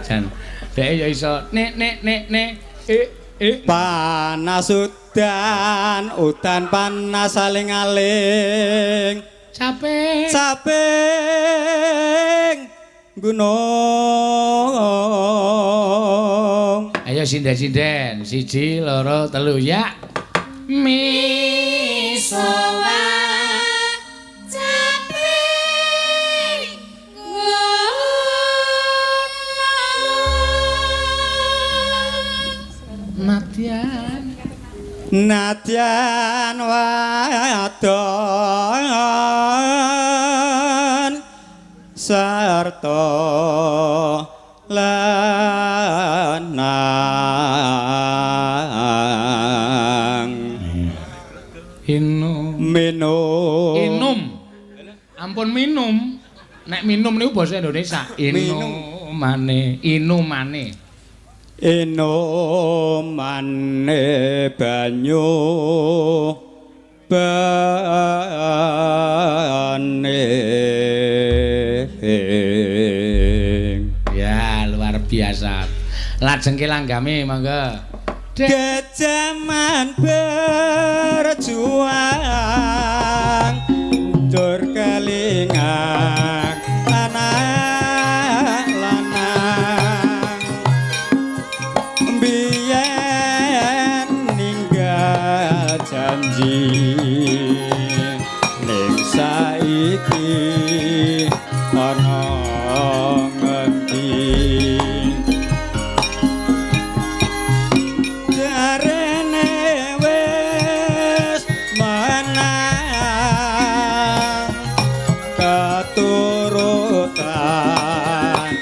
Jan dhek ya iso nek nek nek nek e e panas udan, udan panas saling-aling. Capek. Capek gunung. Ayo sinden-sinden, 1 2 3 ya. Misowa capek Nadyan Nadyan wadon sarta lanang inum minum inum ampun minum nek minum niku basa Indonesia inumane inumane inumane banyu bane. Ya luar biasa. Lajeng ke langgame monggo. Gejaman berjuang njur kelingan anak lanang biyen ninggal janji ning saiki ana ngendi jarene wis menang keturutan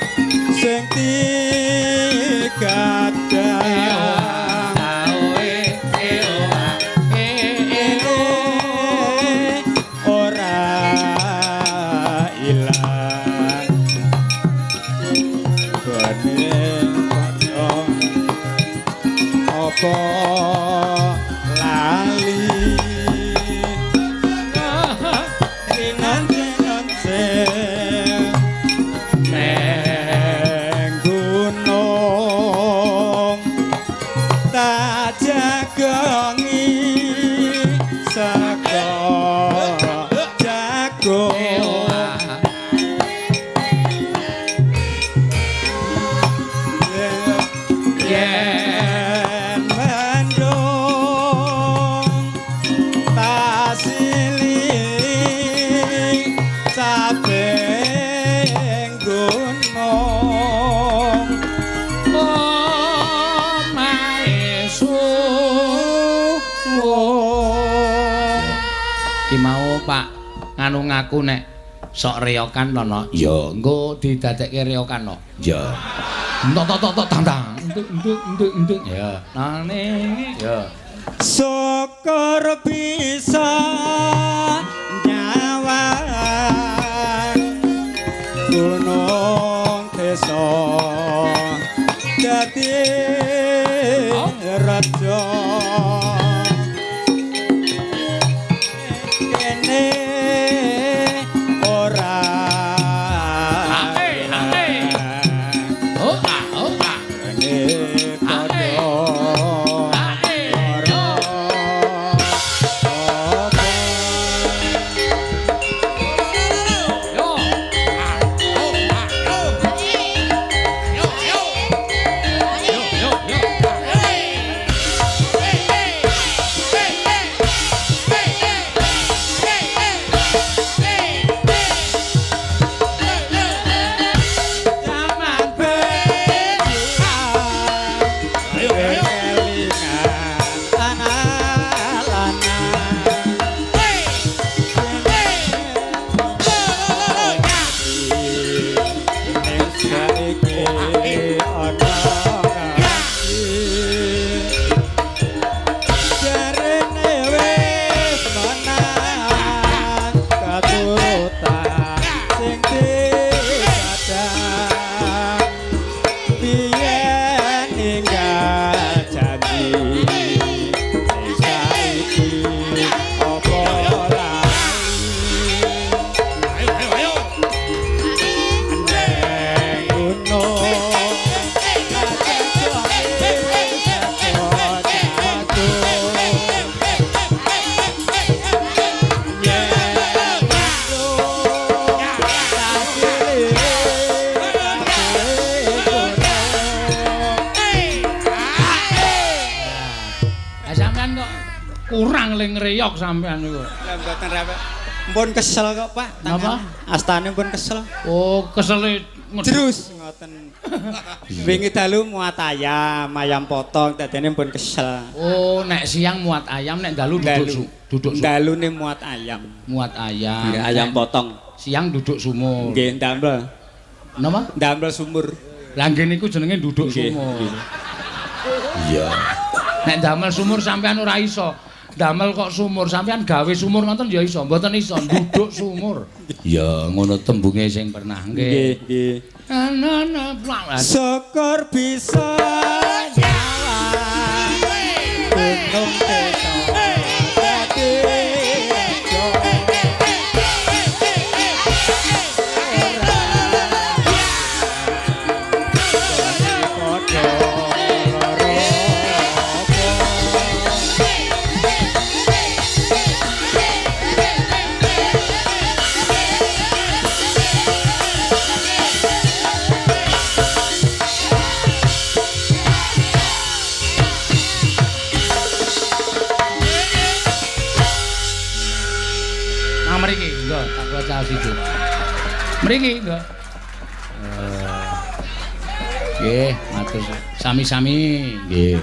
sing digadang ora ilang gone padha apa lali rinanti-nanti neng gunung tak jagongi saka jago yen mendung tasili caping gunung omahe suwung. Ki mau Pak nganu ngaku nek sok reokan to no. Ya engko didadekke reokan no. Ya. Entok tok tok tok tang tang. Entuk entuk entuk entuk. Ya. Nane ya. Syukur bisa nyawang gunung desa dadi raja kene ora Oh ah oh ah. kene padha ora apa. Yo. Yo yo. Yo yo yo. Kurang le ngreyok sampean niku. Lah mboten repek. Mpun kesel kok, Pak. Napa? Astane pun kesel. Oh, kesele terus ngoten. Wingi dalu muat ayam, ayam potong dadene pun kesel. Oh, nek siang muat ayam, nek dalu duduk dalune muat ayam. Muat ayam. Nggih, ayam potong. Siang duduk sumur. Nggih, ndamel. Napa? Ndamel sumur. Lah nggih niku jenenge duduk sumur. Iya. Nek ndamel sumur sampean ora iso. Damel kok sumur, sampean gawe sumur ngoten ya iso, mboten iso nduduk sumur. Ya ngono tembunge sing pernah nggih. Nggih, nggih. Syukur bisa nyawang gunung desa dadi rejo. Mriki nggih. Nggih, matur sami-sami nggih.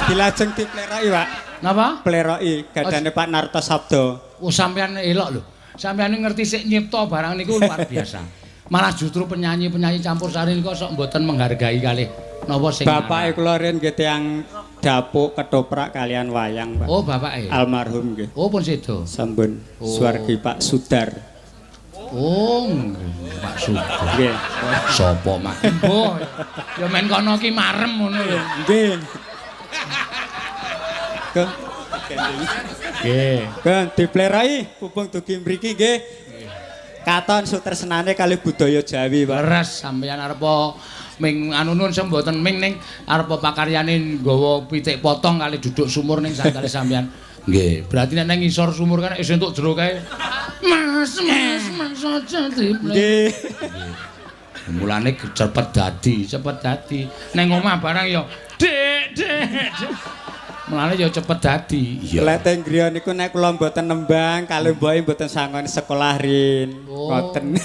Dilajeng dipleroki, Pak. Napa? Pleroki gadane Pak Narto Sabdo. Oh, sampean elok lho. Sampean ngerti sik nyipta barang niku luar biasa. Malah justru penyanyi-penyanyi campur sari niku sok mboten menghargai kalih napa sing bapake kula riyen nggih tiyang dapuk ketoprak kalian wayang, Pak. Oh, bapake. Almarhum nggih. Oh, pun sedo. Sampun. Oh. Swargi Pak Sudar. Oh, nggih, Pak Sudar. Nggih. Sapa, Mak? Oh, ya men kono ki marem ngono lho. Nggih. Ke. Nggih. Kan diplerai pupung dugi mriki nggih. Katon sutresnane kali budaya Jawi, Pak. Leres sampeyan arep ming anu nun mboten ming ning arep pakaryane nggawa pitik potong kali duduk sumur ning sandale sampeyan. Nggih, berarti nek nang ngisor sumur kan isih entuk jero kae. Mas, mas, mas aja diple. Nggih. Mulane cepet dadi, cepet dadi. Nang omah barang ya, Dik, Dik. Mulane ya cepet dadi. Iya. Lek teng griya niku nek kula mboten nembang, kalih mboke mboten sangon sekolah rin. Ngoten.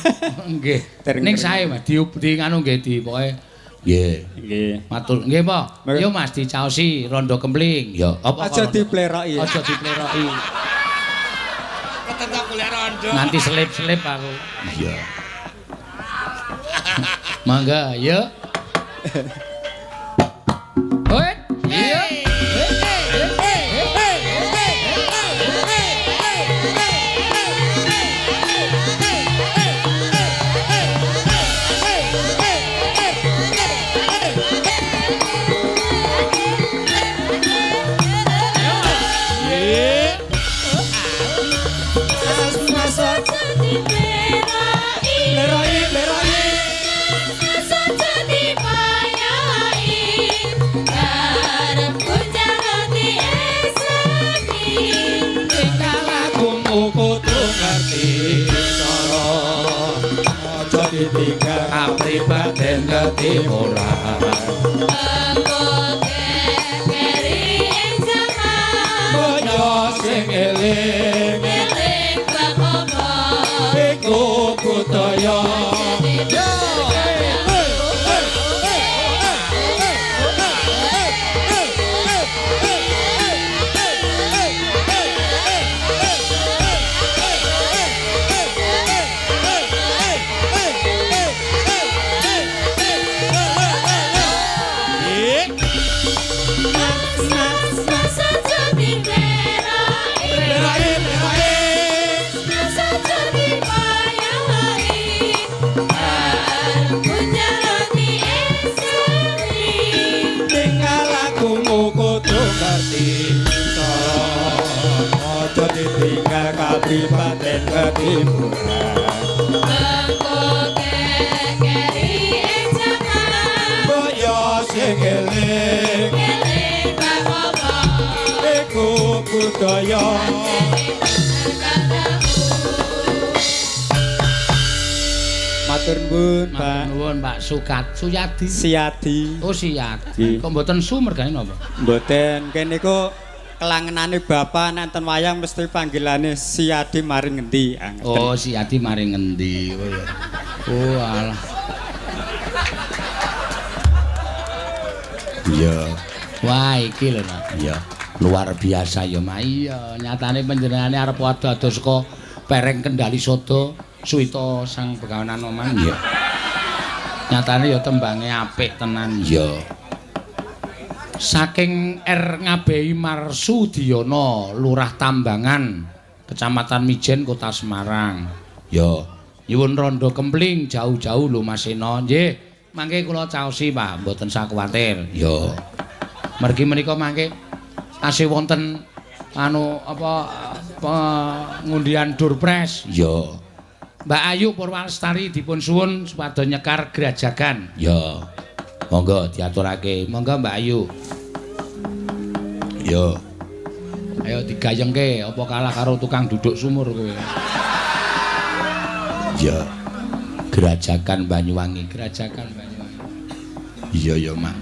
Nggih. Ning sae Mas, di nganu nggih di pokoke. Nggih. Nggih. Matur nggih, Pak. Yo Mas dicaosi rondo kempling. Ya, apa aja dipleroki. Aja dipleroki. Ketentok golek rondo. Nganti selip-selip aku. Iya. Mangga, yo. Hoi. Iya. Kapribaden ketimuran engko keri ing jaman kaya sing eling eling bab apa iku budaya. Kapribaden ketimuran engko keri ing jaman kaya sing eling eling bab apa iku budaya. Matur nuwun, Pak. Matur nuwun Pak Sukat Suyadi. Siyadi. Oh, Siyadi. Kok mboten su mergane napa? Mboten, kene niku kelangenane bapak nek enten wayang mesti panggilane Siyadi maring ngendi. Ah, ngeten. Oh, Siyadi maring ngendi. Oh ya. Oh alah. Iya. Wah, iki lho, Nak. Iya. Luar biasa ya, Mak. Iya, nyatane panjenengane arep ado-ado saka pereng Kendali Sada Suwita Sang Begawan Anoman. Iya. Nyatane ya tembange apik tenan. Iya. Saking R Ngabehi Marsudiono, Lurah Tambangan, Kecamatan Mijen, Kota Semarang. Ya, nyuwun rondo kempling jauh-jauh lho Mas Seno. Nggih, mangke kula caosi, Pak, mboten usah kuwatir. Ya. Mergi menika mangke tasih wonten anu apa ngundian Durpres. Ya. Mbak Ayu Purwalestari dipun suwun supados nyekar Grajagan. Ya. Monggo diaturake. Monggo Mbak Ayu. Ya. Ayo digayengke apa kalah karo tukang duduk sumur kowe. Ya. Grajagan Banyuwangi, Grajagan Banyuwangi. Iya ya, Mak.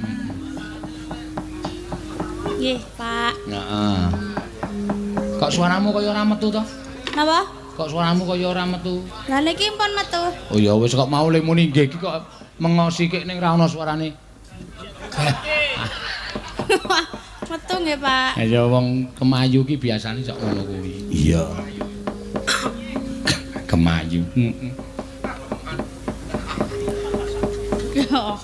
Nggih, Pak. Heeh. Kok suaramu kaya ora metu to? Napa? Kok suaramu kaya ora metu? Lah niki pun metu. Oh ya wis kok mau le muni nggih iki kok mengosi kik ning ra ono suarane. Metu nggih, Pak. Ya wong kemayu ki biasane sok ngono kuwi. Iya. Kemayu. Heeh.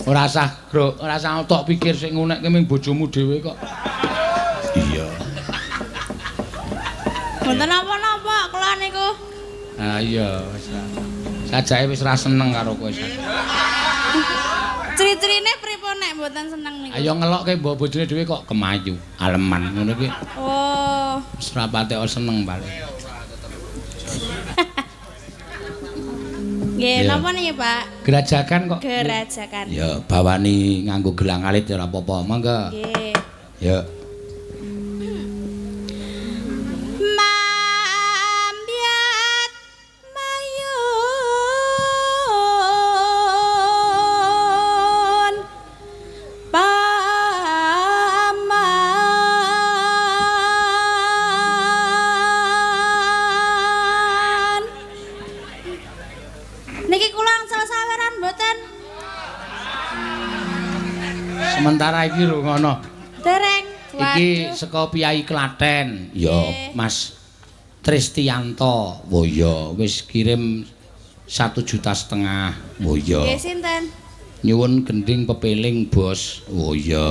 Ora usah, Bro, ora usah tok pikir sing ngunekke ming bojomu dhewe kok. Iya. Mboten napa-napa kula niku. Ah iya wis. Sajake wis ra seneng karo kowe. Ciri-cirine pripun nek mboten seneng niku? Ayo ngelokke mbok bojone dhewe kok kemayu, aleman ngono kuwi. Oh. Wis ra patek seneng paling. Nggih, napa niki, Pak? Grajagan kok. Grajagan. Ya, bawani nganggo gelang alit ya ora apa-apa. Monggo. Nggih. Ya. Mambyat mayun paman. Niki kula angsal saweran mboten? Sementara iki lho ngono. Dereng. Iki saka Piyai Klaten. Ya, Mas Tristianto. Oh ya, wis kirim 1,5 juta. Oh ya. Nggih, sinten? Nyuwun gending pepeling, Bos. Oh ya,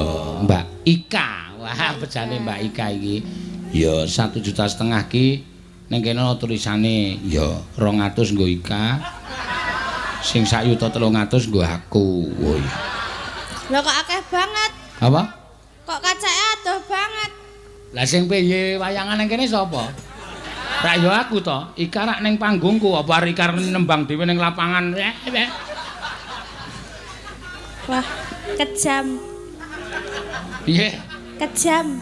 Mbak Ika. Wah, bejane Mbak Ika iki. Ya, 1,5 juta ki ning kene ana tulisane ya 200 nggo Ika. Sing 1,3 juta nggo aku. Oh iya. Lho kok akeh banget. Apa? Kok kacake adoh banget. Lah sing piye wayangan ning kene sapa? Rak ya aku to. Ika rak ning panggungku apa arek Ika nembang dhewe ning lapangan. Wah, kejam. Piye? Kejam.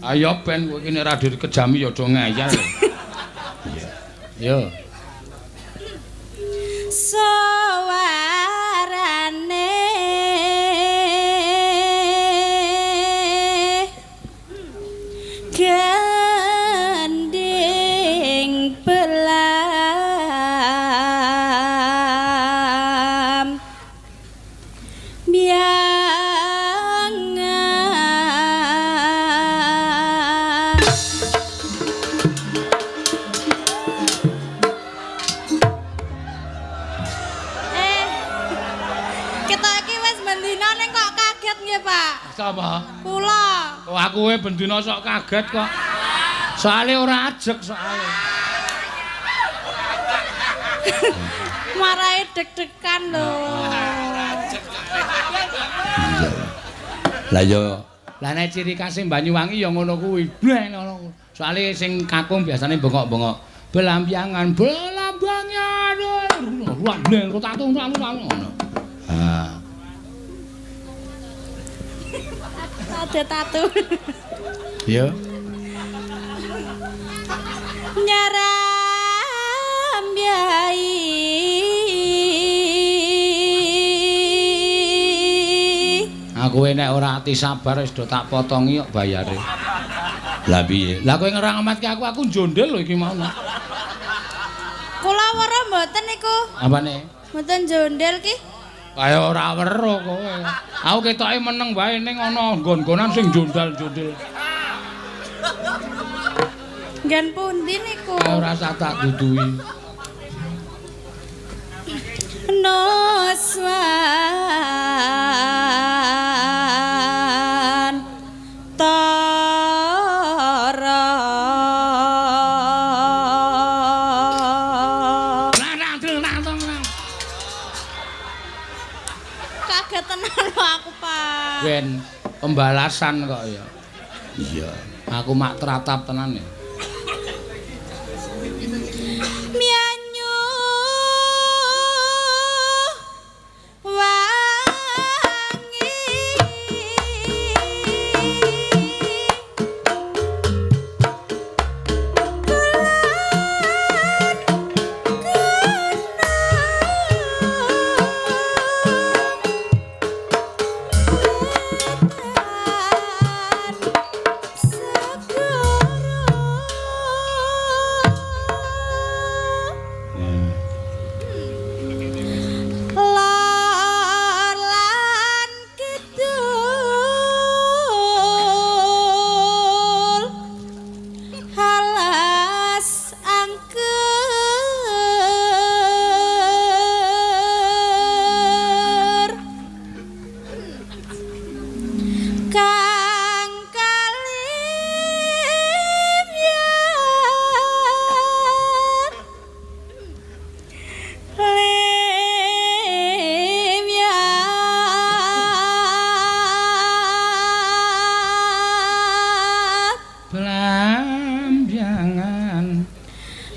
Ayo ben kowe iki nek ora dikejami ya aja ngeyel. Iya. Yo. Suarane gending belam biangan. Kita iki wis bendina ning kok kaget nggih, Pak. Sapa? Kula. Oh, aku we bendina sok kaget kok. Soale ora ajeg soale. Marahi deg-degan lho. Iya. Lah ya, lah nek ciri khase Banyuwangi ya ngono kuwi. Bleh ngono. Soale sing kakung biasane bengok-bengok. Belambangan, belambangan. Ruang bleh rotatung ngono. Ah. Ada tatu. Iya. Nyaram yai Kowe nek ora ati sabar wis do tak potongi kok bayare. Lah piye? Lah kowe ngerangematke aku, aku njondel lho iki mau. Kula weruh mboten niku. Apane? Mboten jondel ki. Kaya ora weruh kowe. Aku ketoke meneng wae ning ana nggon-nggonan sing jondal-jondel. Nggen pundi niku? Ora usah tak duduhi. Noswan tara. Kaget tenan lho aku, Pak. Ben pembalasan kok ya. Iya, aku mak teratap tenan ya. Mianyu wangi bulan gunung segoro. Lor lan kidul halas angker kang kalimyar limyar Blambangan.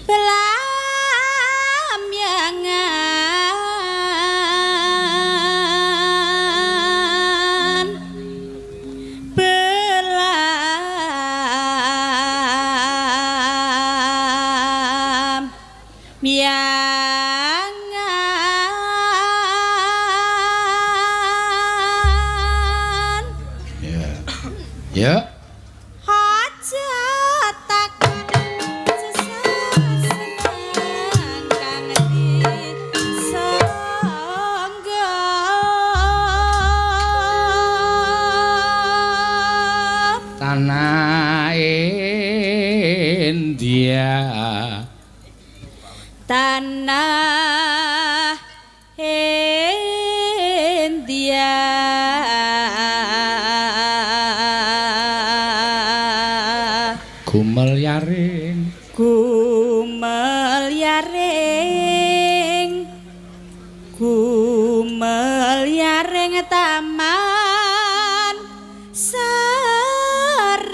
Belamyangan Belamyangan. Ya. Ya. Aja takon sesaseneng kang disangga. Tanah India. Tanah India. Gumel yaring. Gumel yaring, gumel yaring taman Sarinuswan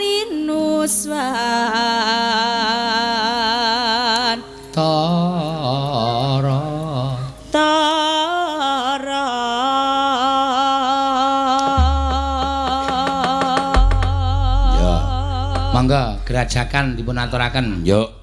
Tara. Tara. Ya. Mangga gerajakan dipun aturaken. Yuk.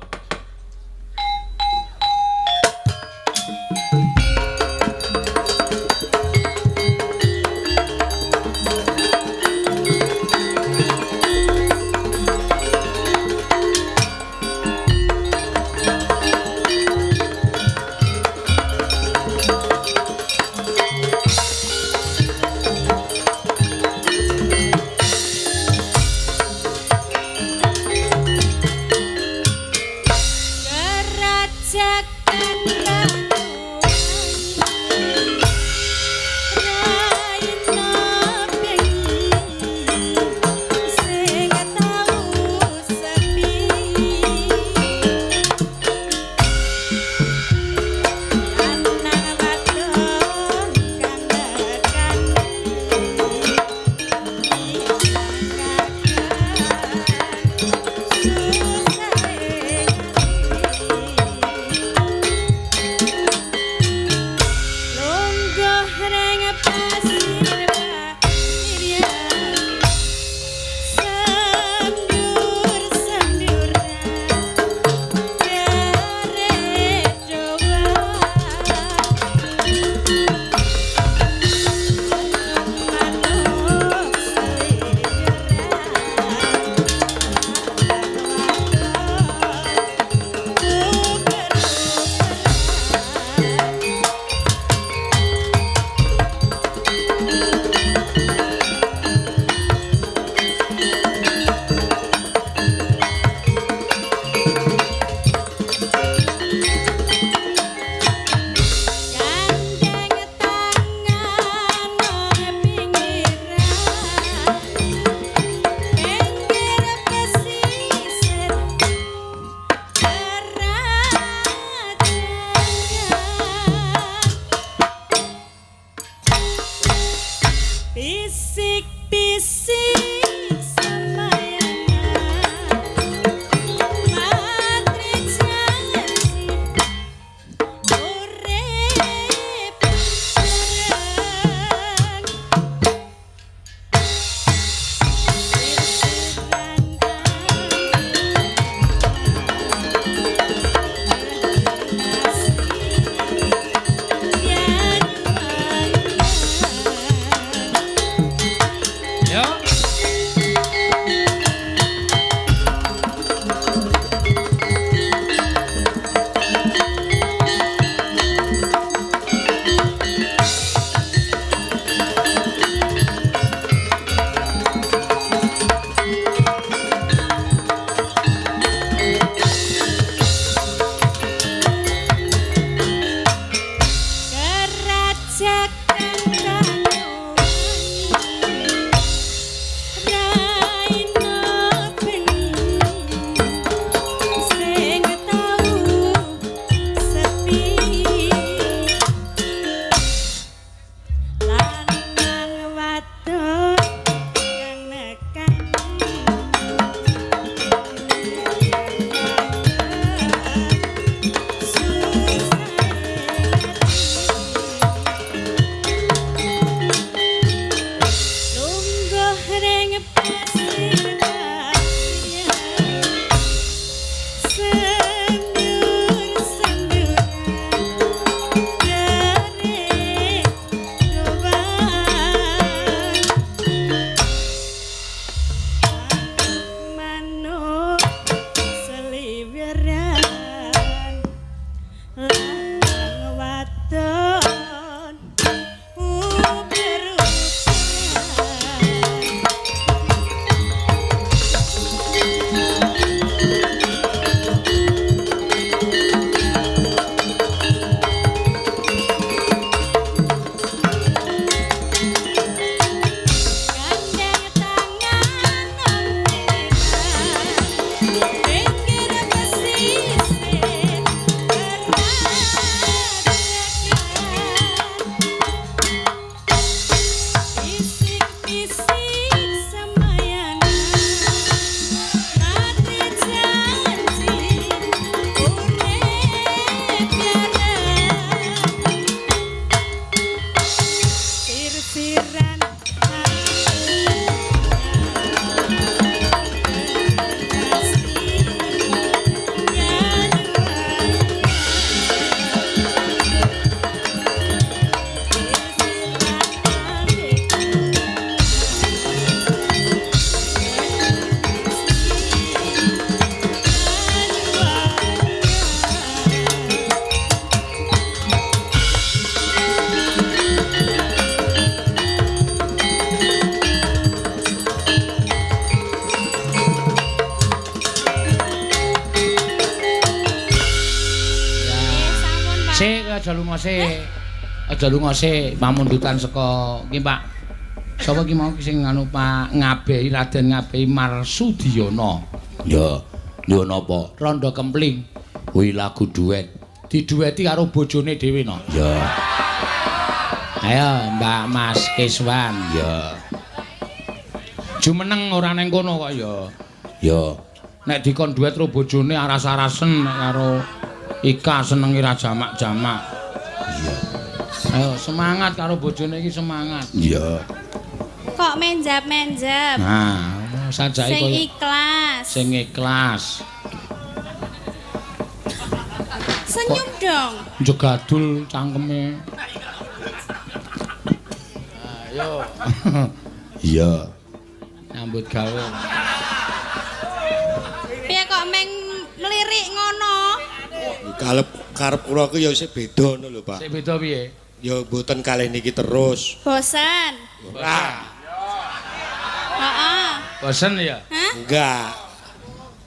Sik kowe aja lunga sik. Aja lunga sik, pamundutan saka ki Pak. Sapa ki mau sing anu Pak Ngabehi Raden Ngabehi Marsudiono. Ya, nyuwun apa? Rondo Kempling. Kuwi lagu duet. Didueti karo bojone dhewe no. Ya. Ayo Mbak Mas Kiswan, ya. Jumeneng ora neng kono kok ya. Ya. Nek dikon duet karo bojone aras-arasen nek karo Ika senenge ra jamak-jamak. Iya. Ayo semangat karo bojone iki semangat. Iya. Kok menjap-menjap? Nah, sajake Sing koyo ikhlas. sing ikhlas. Senyum dong. Jegadul cangkeme. Ayo. Iya. Nyambut gawe. Piye kok meng melirik ngono? Kalep karep kula ku ya isih beda ngono lho, Pak. Sik beda piye? Ya mboten kalih niki terus. Bosen. Ora. Heeh. Bosen ya? Hah? Enggak.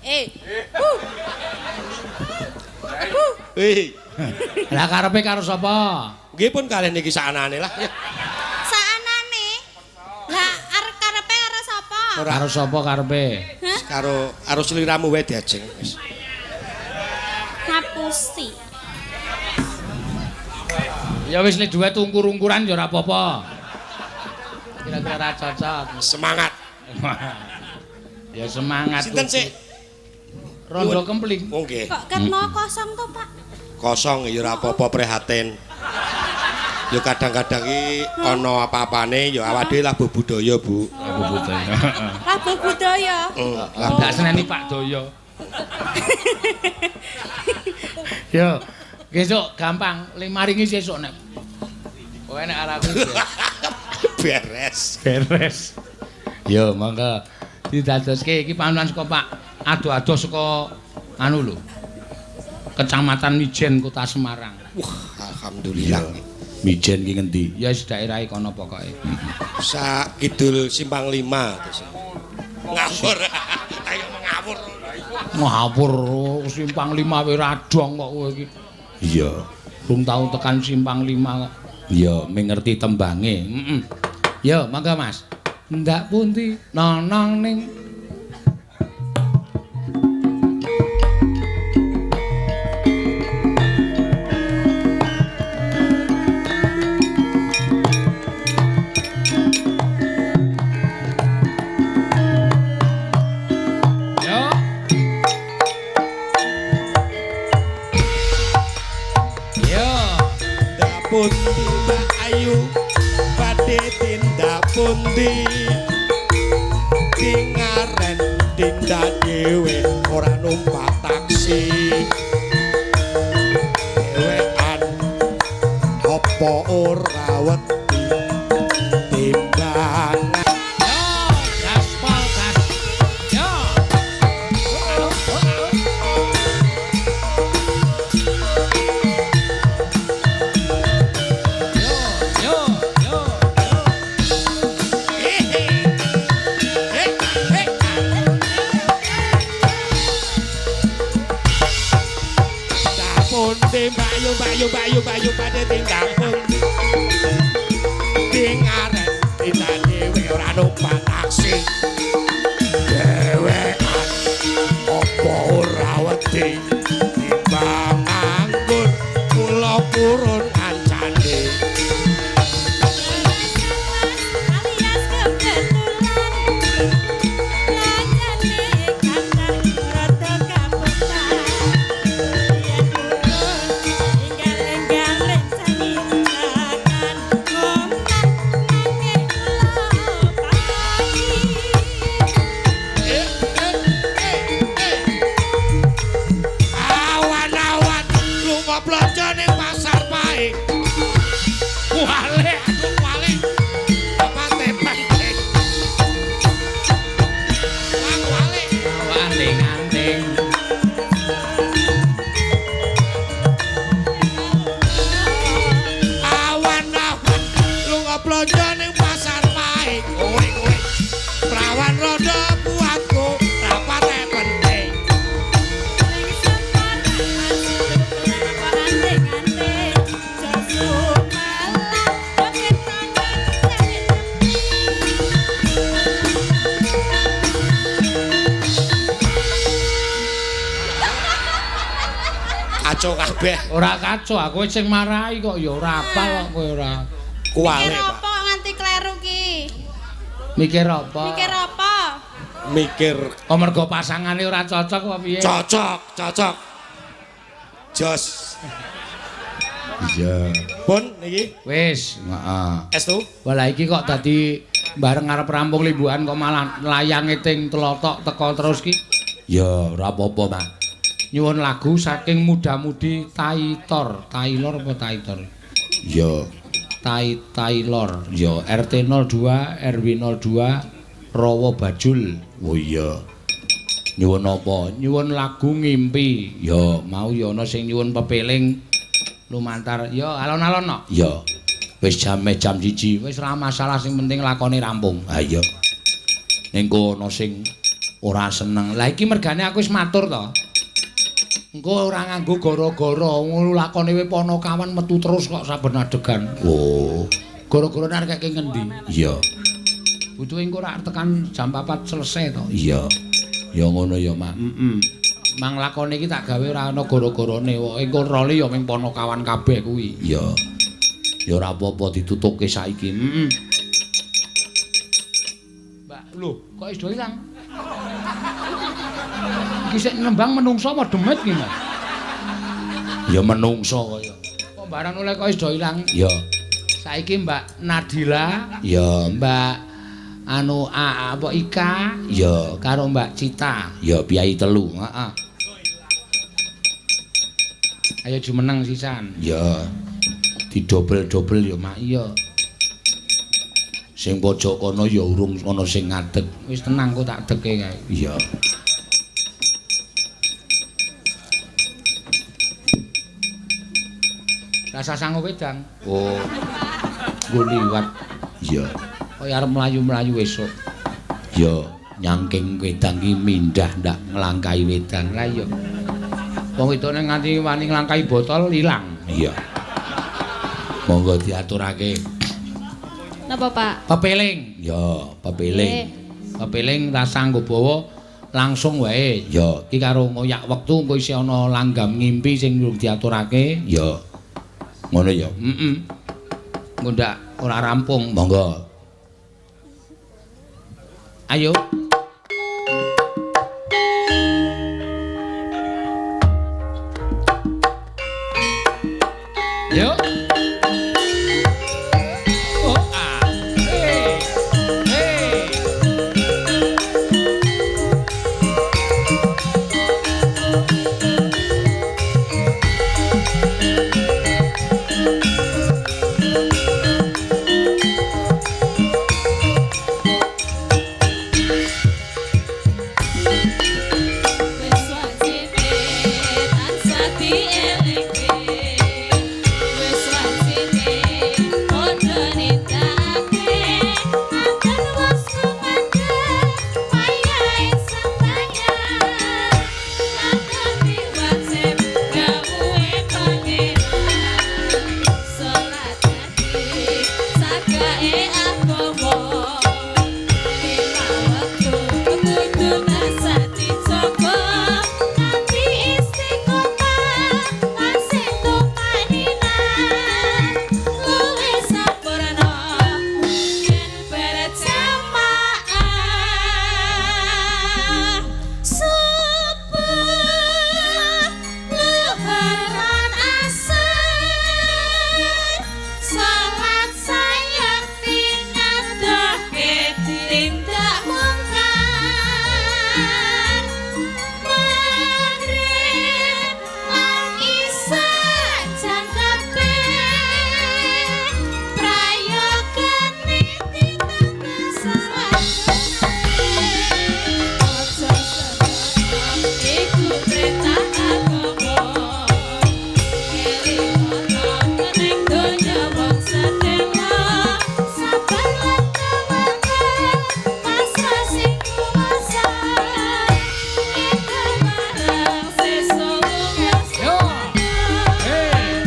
Eh, Wih, Lah karepe karo sapa? nggih pun kalih niki sakanane lah. saanane. Lah arep karepe karo sapa? Ora Karo sapa karepe? karo karo sliramu wae diajeng wis. Ngapusi. Ya wis nek duet ungkur-ungkuran ya ora apa-apa. Kira-kira ra cocok. Semangat. Ya semangat. Sinten sik? Rondo Kempling. Oh nggih. Kok ket mau kosong to, Pak? Kosong ya ora apa-apa prihatin. Ya kadang-kadang iki ana apa-apane ya awak dhewe labuh budaya, Bu. Labuh budaya. Labuh budaya. Lah Tak seneni Pak Doyo. Yo, besok gampang, limaringi sesuk nek. Kowe nek arep aku beres. beres. Yo, monggo didadoske iki panulan saka Pak ado-ado saka anu lho. Kecamatan Mijen Kota Semarang. Wah, alhamdulillah. Mijen ki ngendi? Ya wis daerahe kono pokoke. Sak kidul Simpang 5 terus. Ngawur. Ayo mengawur. Ngawur Simpang 5 wae radong kok kowe iki. Iya. Rung tau tekan Simpang 5 kok. Iya, mengerti tembange. Heeh. Yo, mangga Mas. Ndak pundi nonong ning Yo. Yo. Tindak pundi Mbak Ayu badhe tindak pundi dingaren tindak dhewe ora numpak taksi dhewean apa ora wedi timbang Yo, gaspol gas. Yo. Yo, yo, yo, yo. Tindak pundi Mbak Ayu Mbak Ayu Mbak Ayu Mbak Ayu badhe tindak pundi dingaren tindak dhewe ora numpak taksi dhewean apa ora wedi timbang nganggur kula purun kancane Alias kebetulan. Lajane kathah rada kapotan. Yen purun enggal-enggal rencani akan ngomah mangke kula pagi. Kacau kabeh. Ora kacau, aku sing marahi kok ya ora apal kok kowe ora. Kuwale, Mikir Pak. apa nganti kleru ki? Mikir apa? Mikir apa? Mikir Oh mergo pasangane ora cocok apa piye? cocok, cocok. Jos. Iya. Pun niki Wis, heeh. estu. Wah iki kok dadi bareng arep rampung limbukan kok malah layange ting telotok teko terus ki. Ya ora apa-apa, Mak. Nyuwun lagu saking muda-mudi Taitor, Tailor apa Taitor? Ya. Tailor. Ya RT 02 RW 02 Rawa Bajul. Oh iya. Nyuwun apa? Nyuwun lagu Ngimpi. Ya, mau ya ana sing nyuwun pepeling lumantar. Ya alon-alon no. Ya. Wis jame jam 1. Wis ora masalah sing penting lakone rampung. Ha iya. Ning kono sing ora seneng. Lah iki mergane aku wis matur to. Engko ora nganggo gara-gara ngono lakone we Ponokawan metu terus kok saben adegan. Oh. Gara-gara arek keke ngendi? Iya. Butuhe engko ora tekan jam 4 selesai to. Iya. Ya ngono ya, Mak. Heeh. Mang lakone iki tak gawe ora ana gara-garane. Pokoke engko role ya ming Ponokawan kabeh kuwi. Iya. Ya ora apa-apa ditutuke saiki. Heeh. Mbak, lho, kok wis do ilang? Iki sik nembang menungso apa demit ki, Mas? Ya menungso kaya. Kok barang oleh kok wis do ilang? Ya. Saiki Mbak Nadila, ya Mbak anu A apa Ika, ya karo Mbak Cita, ya piyai telu, heeh. Ayo jumeneng sisan. Ya. Didobel-dobel ya, Mak. Iya. Sing pojok kono ya urung ana sing ngadeg. Wis tenang kok tak deke kae. Iya. Rasa sangu wedang. Oh. Nggo liwat. Iya. Kaya arep mlayu-mlayu esuk. Ya, nyangking wedang ki mindah ndak nglangkahi wedang. Lah iya. Wong wedokne nganti wani nglangkahi botol ilang. Iya. Monggo diaturake. Napa, Pak? Pepeling. Ya, pepeling. Pepeling rasa nggo bawa langsung wae. Ya, iki karo ngoyak wektu engko isih ana langgam ngimpi sing durung diaturake. Ya. Ngono ya. Heeh. Engko ndak ora rampung. Monggo. Ayo. Yo. Oh, ah. Hey. Hey. Wis wajib tansah dielingke. Wis wajib padha nindakake. Akan wis kumandhang wayahe sembahyang. Lakoni wajib dawuhe pangeran. Salat dadi sagae agama. Lima wektu kudu tansah dijaga. Kanthi istiqomah lan sing tumaninah. Luwih sampurna yen berjamaah. Subuh luhur lan asar. Salat sayakti ngadohke tindak mungkar. Maghrib lan isya jangkepe. Prayogane ditambah salat aja sedekah iku perintah agama. Eling ana ning donya wong sedema. Sabar lan tawakal pasrah sing kuwasa. Itu marang sesuk Yo. Hey.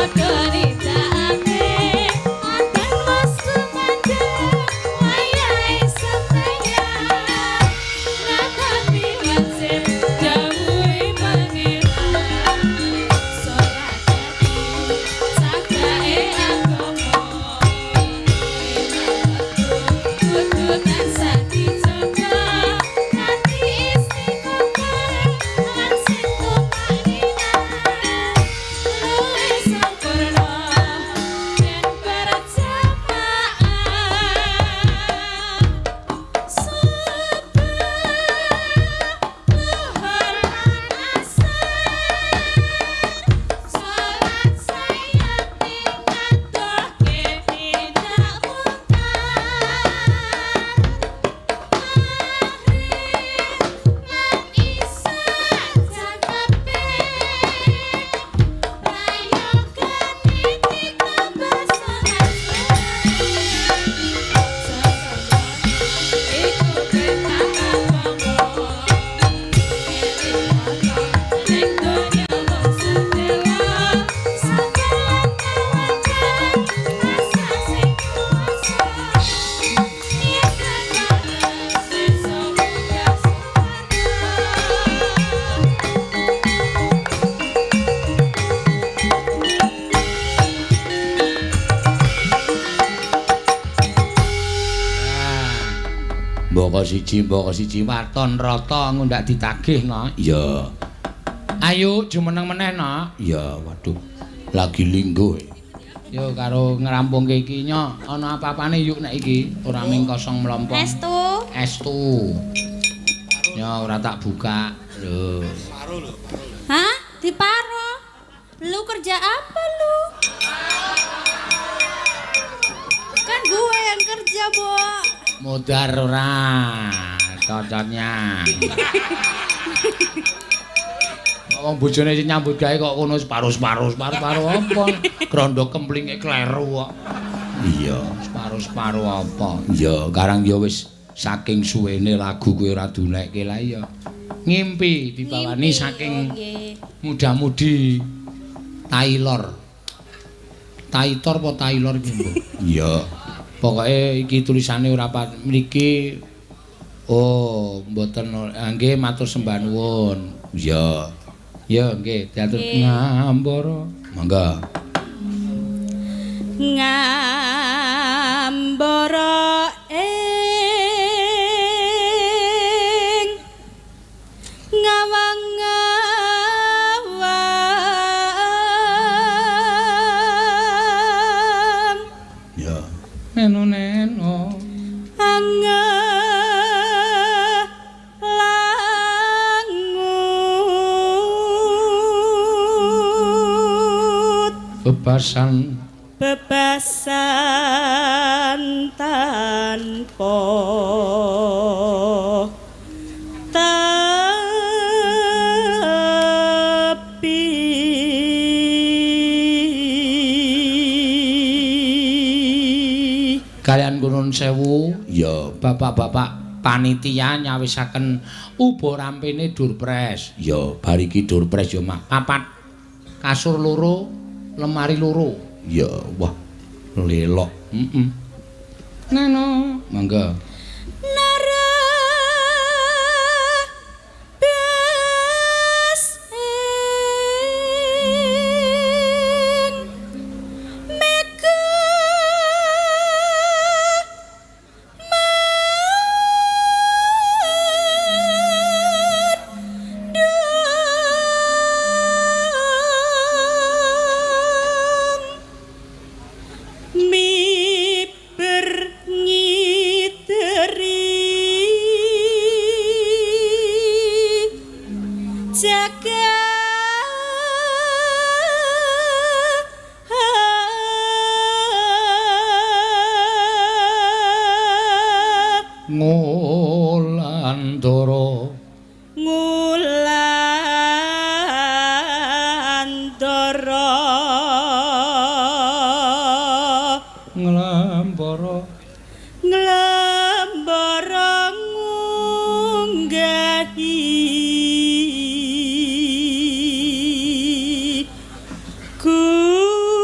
Padha nindakake adan wis kumandhang wayahe sembahyang nglakoni wajib dawuhe Pangeran salat dadi cagake agama kudu tansah dijaga kanthi istiqomah lan sing tumakninah luwih sempurna yen berjamaah subuh luhur lan asar salat sayati ngadohke tindak mungkar maghrib lan isya jangkepe prayogane ditambah salat sunnah iku perintah agama ning donya wong sedela sabar lan tawakal rasa sing kuwasa yen leres iso munggah swarga. Mboko siji waton rata ngundak ditagih no. Iya. Ayo jumeneng meneh no. Iya, waduh. Lagi lingguh. Yo karo ngrampungke iki nyo, ana apa-apane yuk nek iki ora ming kosong mlompong. Estu. Estu. Yo ora tak buka. Lho. Hah? Diparo? Lu kerja apa lu? Kan gue yang kerja, Bo. Modar ora cocoknya. Wong bojone sing nyambut gawe kok kono separuh-separuh, separuh-separuh apa? Grondo kemplinge kleru kok. Iya, separuh-separuh apa? Iya, karang ya wis saking suwene lagu kuwi ora dunekke lah iya. Ngimpi dibawani Ngimpi, saking oh, nggih. muda-mudi Taylor. Taitor apa Taylor iki, Mbok? Iya. Pokoke iki tulisane ora mriki. Oh, mboten nggih matur sembah nuwun. Iya. Ya nggih, diatur ngambara. Monggo. Ngambara ing ngawang-ngawang Ya. Neno neno. ange langut Bebasan bebasan tanpa tepi. Kalian kunun sewu, ya bapak-bapak panitia nyawisaken uba rampene durpres. Ya bar iki durpres ya mah papat kasur loro, lemari loro. Ya wah lelok. Heeh. Neno, monggo. Nara bes ing mega mandung miber ngideri jaga Ngulandara ngulandara nglambara nglambara ngunggahi gunung.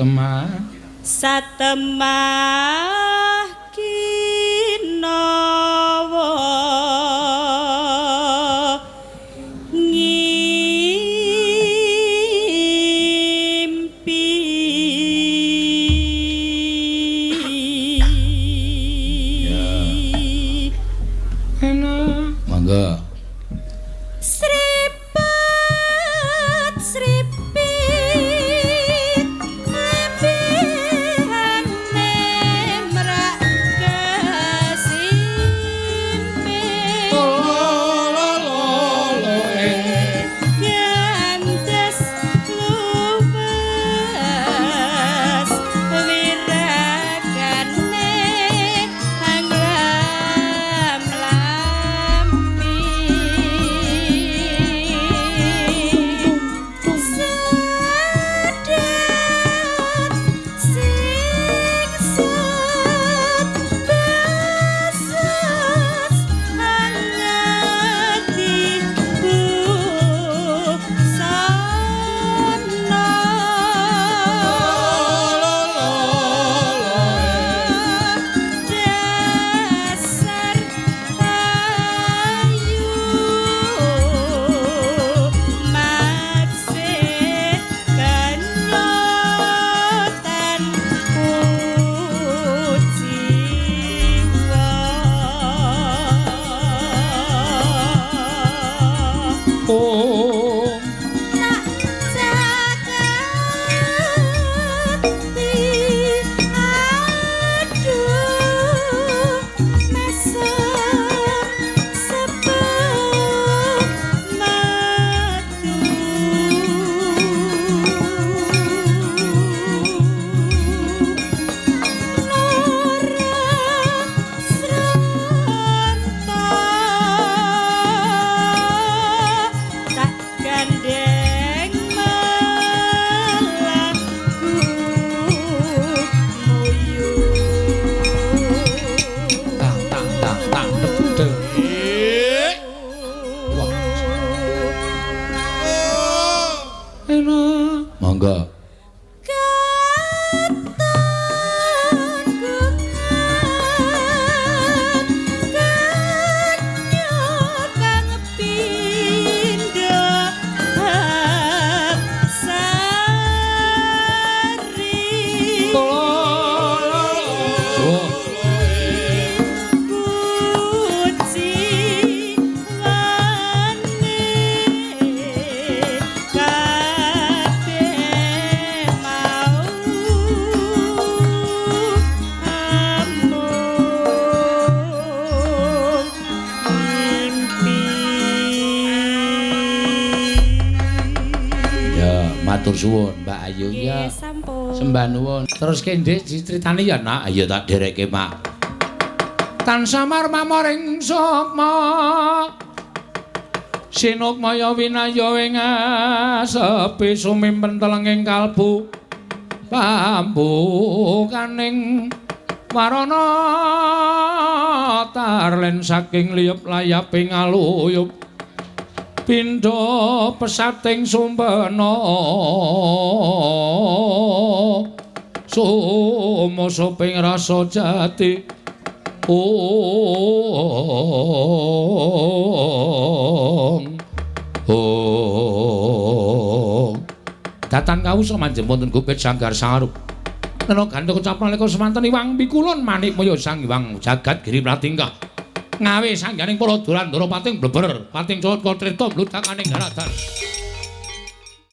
Satemah satemah kinawa ngimpi. Enak. Monggo. Sripet sripit lembihane merak kesimpit gandes luwes wirakane anglam-lami sedat sing set beses angati busana dasar ayu maksih kanyotan kuciwa. Oh. Tak jakati aduh mesem sepeh madu Nora sranta tak gandeng melaku muyu. Tang tang tang tang debudel. Wah. Enak. Monggo. Katon kungan kanyo kang pindho hapsari. Oh. Kuciwane kabeh mau amung mimpi. Ya, matur suwun Mbak Ayu ya. Nggih, sampun. Sembah nuwun. Terus ke Dik critane ya, Nak? Ayo tak dherekke, Mak. Tansah marmamoring sukma. Sinukmaya winaya ing asepi sumimpen telenging kalbu. Pambukaning warana tarlen saking liyep layaping aluyup. Pindha pesating sumpena sumosoping rasa jati. Ong ong datan kawusa manjem wonten gupit sanggar sarup nena gandha kecap nalika semanten iwang pikulun manik maya sang iwang jagat giri pratingkah ngawe sangganing para durandara pating bleber pating cot kotreta bludakaning daradan.